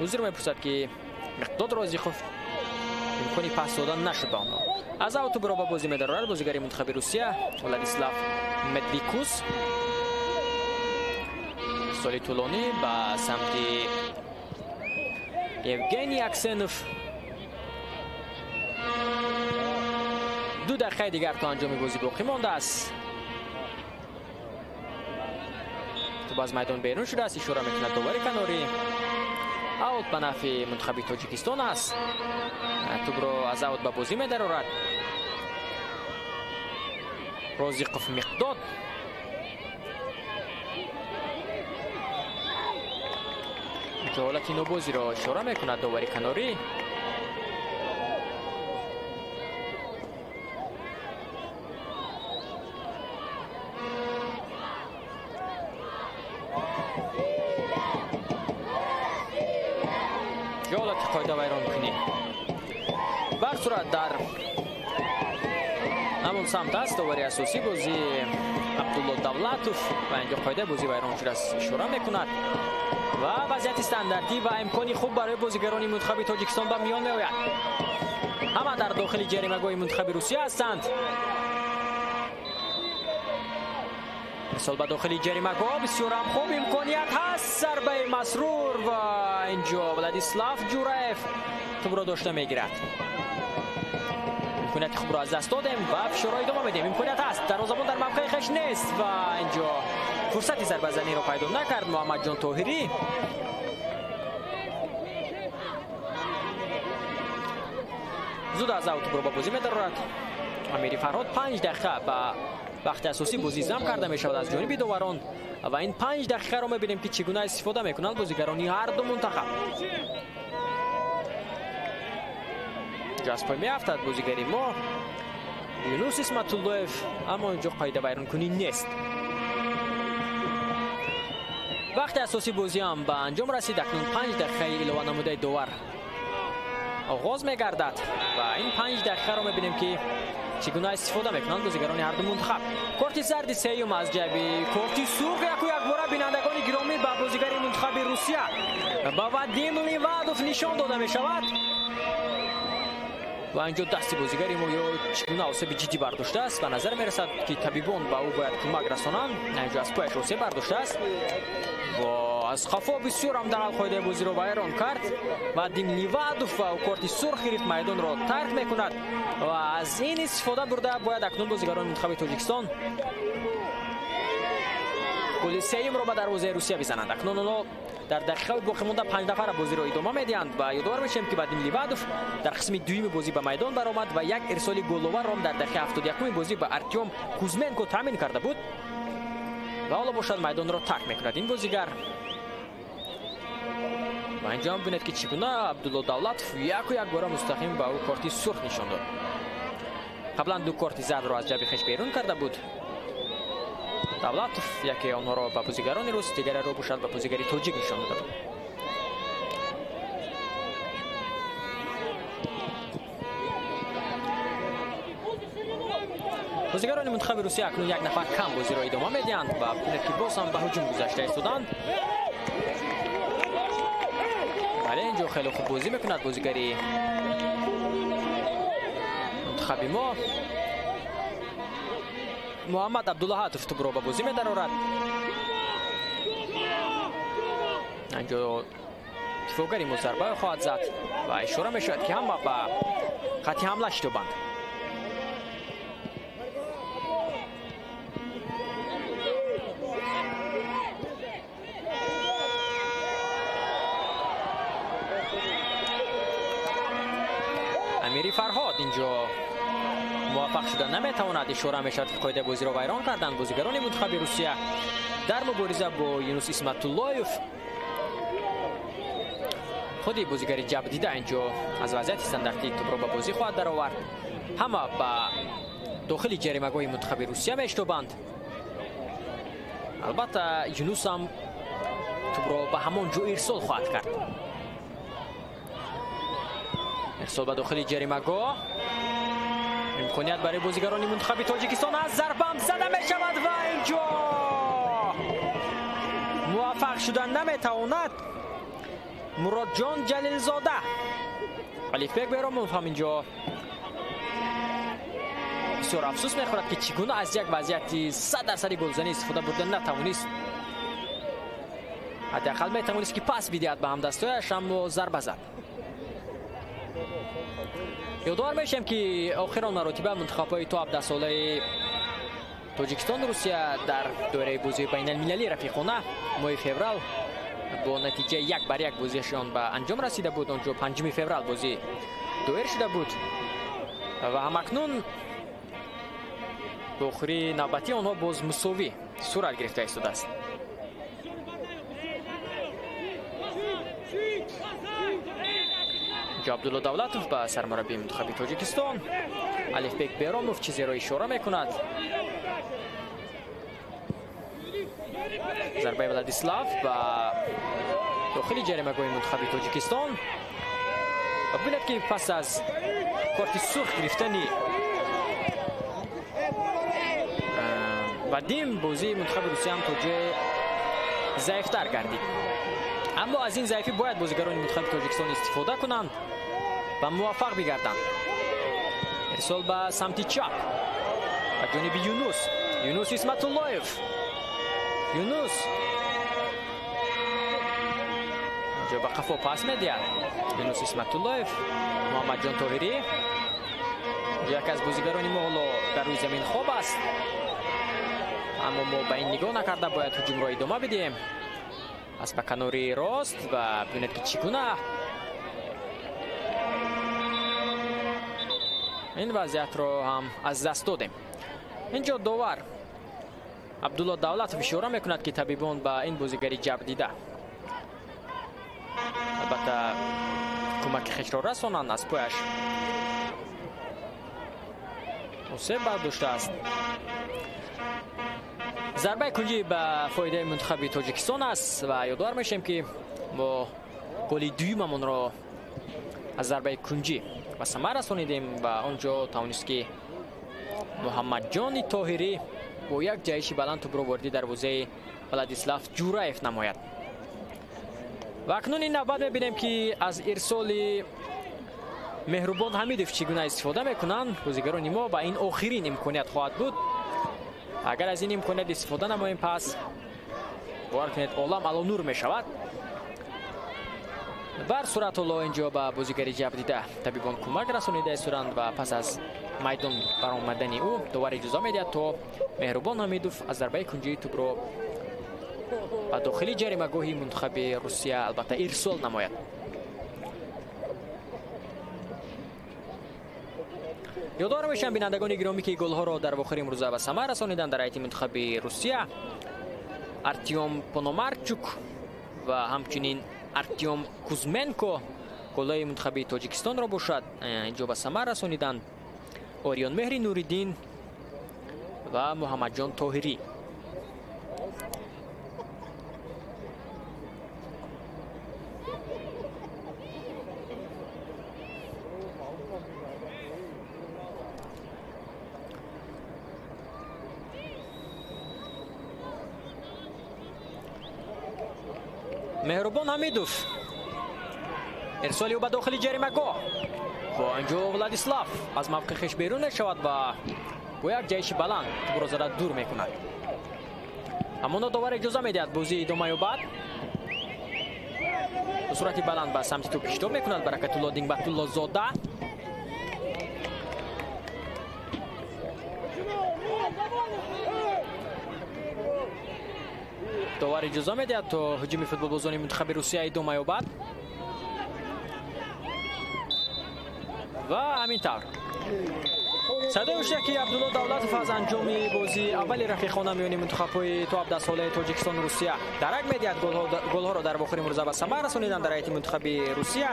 узр мепурсад, ки Миқдод Розиқов имкони пас додан нашуд ба онҳо. Аз ав тӯбро ба бозӣ медарорад бозигари мунтахаби Русия Владислав Медвикус. Соли тӯлонӣ ба самти Евгений Аксенов. 2 дақиқаи дигар то анҷоми бозӣ боқӣ мондааст. Тӯб аз майдон берун шудааст, ишора мекунад довари канорӣ. Аут ба нафъи мунтахаби Тоҷикистон аст. Тӯбро аз аут ба бозӣ медарорад Розиқов Миқдод. Ҳолати нобозиро ишора мекунад довари канорӣ. Ҳолати қоида вайронкунӣ. Ба ҳар сурат дар ҳамон самт аст довари асосӣ бозӣ Абдулло Давлатов ва инҷо қоидаи бозӣ вайрон шудааст ишора мекунад. Ва вазъияти стандартӣ ва имкони хуб барои бозигарони мунтахаби Тоҷикистон ба миён меояд. Ҳама дар дохили ҷаримагоҳи мунтахаби Русия ҳастанд. Ирсол ба дохили ҷаримагоҳ, бисёр ҳам хуб имконият ҳаст. Зарбаи Масрур ва инҷо Владислав Ҷураев тӯбро дошта мегирад. Имконияти хубро аз даст додем ва фишорро идома медиҳем. Имконият ҳаст, дарвозабон дар мавқеи хеш нест ва инҷо фурсати зарбазаниро пайдо накард Муҳаммадҷон Тоҳирӣ. Зуд аз ав тӯбро ба бозӣ медарорад Амири Фарҳод. 5 дақиқа ба вақти асосӣ бозӣ зам карда мешавад аз ҷониби доварон ва ин 5 дақиқаро мебинем, ки чӣ гуна истифода мекунанд бозигарони ҳар ду мунтахаб. Аз пой меафтад бозигари мо Юнус Исматуллоев, аммо инҷо қоида вайронкунӣ нест. Вақти асосӣ бозӣ ҳам ба анҷом расид. Акнун 5 дақиқаи илова намудаи довар оғоз мегардад ва ин 5 дақиқаро мебинем, ки чӣ гуна истифода мекунанд бозигарони ҳар ду мунтахаб. Корти зарди сеюм аз ҷайби корти сурх яку якбора, бинандагони гиромӣ, ба бозигари мунтахаби Русия, ба Вадим Ливадов нишон дода мешавад ва инҷо дасти бозигари мо ё чӣ гуна осеби ҷиддӣ бардоштааст. Ба назар мерасад, ки табибон ба ӯ бояд кӯмак расонанд. Инҷо аз пояш осеб бардоштааст ва аз қафо бисёр ҳам дағал қоидаи бозиро вайрон кард. Вадим Ливадов ва ӯ корти сурх гирифт, майдонро тарк мекунад ва аз ин истифода бурда бояд акнун бозигарони мунтахаби Тоҷикистон голи сеюмро ба дарвозаи Русия бизананд. Акнун онҳо дар дақиқаи боқимонда 5 нафара бозиро идома медиҳанд ва ёдовар мешавем, ки Вадим Ливадов дар қисми дуюми бозӣ ба майдон баромад ва як ирсоли головарро дар дақиқаи 71-уми бозӣ ба Артём Кузменко таъмин карда буд ва ҳоло бошад майдонро тарк мекунад ин бозигар. Ва инҷо ҳам бинед, ки чӣ гуна Абдулло Давлатов яку якбора мустақим ба ӯ корти сурх нишон дод. Қаблан 2 корти зардро аз ҷайби хеш берун карда буд Давлатов, яке онҳоро ба бозигарони рус, дигареро бошад ба бозигари тоҷик нишон дода буд. Бозигарони мунтахаби Русия акнун як нафар кам бозиро идома медиҳанд ва бинед, ки боз ҳам ба ҳуҷум гузашта истоданд. Бале, инҷо хеле хуб бозӣ мекунад бозигари мунтахаби мо. Муҳаммад Абдуллаҳатов тӯбро ба бозӣ медарорад. Инҷо дифоъгари мо зарба хоҳад зад ва ишора мешавад, ки ҳама ба хатти ҳамла шитобанд. Амири Фарҳод инҷо муваффақ шуда наметавонад. Ишора мешавад, ки қоидаи бозиро вайрон карданд бозигарони мунтахаби Русия дар мубориза бо Юнус Исматуллоев. Худи бозигари ҷабдида инҷо аз вазъияти стандартӣ тӯбро ба бозӣ хоҳад даровард. Ҳама ба дохили ҷаримагоҳи мунтахаби Русия мештобанд. Албатта, Юнус ҳам тӯбро ба ҳамон ҷо ирсол хоҳад кард. Ирсол ба дохили ҷаримагоҳ, имконият барои бозигарони мунтахаби Тоҷикистон аз зарбам зада мешавад ва инҷо муваффақ шуда наметавонад Муродҷон Ҷалилзода. Алифбек Беромов ҳам инҷо бисёр афсӯс мехӯрад, ки чӣ гуна аз як вазъияти 100% голзанӣ истифода бурда натавонист. Ҳадди ақал метавонист, ки пас бидиҳад ба ҳамдастояш, аммо зарба зад. Ёдовар мешавем, ки охирон маротиба мунтахабҳои то 17-солаи Тоҷикистону Русия дар доираи бозии байналмилалии рафиқона моҳи феврал бо натиҷаи 1-1 бозиашон ба анҷом расида буд. Онҷо 5 феврал бозӣ доир шуда буд ва ҳамакнун бо охири навбатии онҳо боз мусовӣ сурат гирифта истодааст. Абдулло Давлатов ба сармураббии мунтахаби Тоҷикистон Алифбек Беромов чизеро ишора мекунад. Зарбаи Владислав ба дохили ҷаримагоҳи мунтахаби Тоҷикистон ва бинед, ки пас аз корти сурх гирифтани Вадим бозии мунтахаби Русия ҳам то ҷое заифтар гардид. Аммо аз ин заифӣ бояд бозигарони мунтахаби Тоҷикистон истифода кунанд ва муваффақ бигарданд. Ирсол ба самти чап ба ҷониби Юнус. Юнус Исматуллоев. Юнус инҷо ба қафо пас медиҳад. Юнус Исматуллоев, Муҳаммадҷон Тоҳирӣ. Яке аз бозигарони мо ҳоло дар рӯи замин хоб аст, аммо мо ба ин нигоҳ накарда бояд ҳуҷумро идома бидиҳем. Аз ба канори рост ва бинед, ки чӣ гуна Ин вазъиятро ҳам аз даст додем. Инҷо довар Абдулло Давлатов ишора мекунад, ки табибон ба ин бозигари ҷабрдида албатта кӯмаки хешро расонанд. Аз пояш осеб бардоштааст. Зарбаи кунҷӣ ба фоидаи мунтахаби Тоҷикистон аст ва ёдовар мешавем, ки мо голи дуюмамонро аз зарбаи кунҷӣ ба самар расонидем ва он ҷо тавонист, ки Муҳаммадҷони Тоҳирӣ бо як ҷаҳиши баланд тӯбро вориди дарвозаи Владислав Ҷураев намояд. Ва акнун ин навбат мебинем, ки аз ирсоли Меҳрубон Ҳамидов чӣ гуна истифода мекунанд бозигарони мо ва ин охирин имконият хоҳад буд. Агар аз ин имконият истифода намоем, пас бовар кунед, олам алонур мешавад. Бар сурат ҳоло инҷо ба бозигари ҷабрдида табибон кӯмак расонида истоданд ва пас аз майдон баромадани ӯ довар иҷоза медиҳад, то Меҳрубон Ҳамидов аз зарбаи кунҷии тӯбро ба дохили ҷаримагоҳи мунтахаби Русия албатта ирсол намояд. Ёдовар мешавам, бинандагони гиромӣ, ки голҳоро дар вохӯри имрӯза ба самар расониданд дар ҳайати мунтахаби Русия Артём Пономарчук ва ҳамчунин Артём Кузменко. Голҳои мунтахаби Тоҷикистонро бошад инҷо ба самар расониданд Ориёнмеҳри Нуриддин ва Муҳаммадҷон Тоҳирӣ. Меҳрубон Ҳамидов, ирсоли ӯ ба дохили ҷаримагоҳ ва инҷо Владислав аз мавқеи хеш берун мешавад ва бо як ҷаҳиши баланд тӯбро зада дур мекунад. Ҳамоно довар иҷоза медиҳад, бозӣ идома ёбад. Бо суръати баланд ба самти тӯб шитоб мекунад Баракатулло Дингбатуллозода. Довар иҷоза медиҳад, то ҳуҷуми футболбозони мунтахаби Русия идома ёбад. Ва ҳамин тавр садои ҳушяки Абдулло Давлатов аз анҷоми бозии аввали рафиқона миёни мунтахабҳои то 17 солаи Тоҷикистону Русия дарак медиҳад. Голҳоро дар вохӯри имрӯза ба самар расониданд дар ҳайати мунтахаби Русия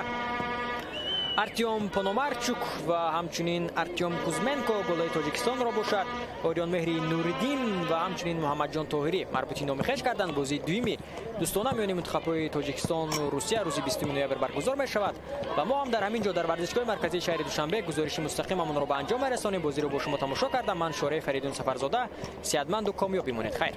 Артём Пономарчук ва ҳамчунин Артём Кузменко. Голҳои Тоҷикистонро бошад Ориёнмеҳри Нуриддин ва ҳамчунин Муҳаммадҷон Тоҳирӣ марбути номи хеш карданд. Бозии дуюми дӯстона миёни мунтахабҳои Тоҷикистону Русия рӯзи 20 ноябр баргузор мешавад ва мо ҳам дар ҳамин ҷо дар варзишгоҳи марказии шаҳри Душанбе гузориши мустақимамонро ба анҷом мерасонем. Бозиро бо шумо тамошо кардам ман, Шораи Фаридун Сафарзода. Сеҳатманду комёб бимонед. Хайр.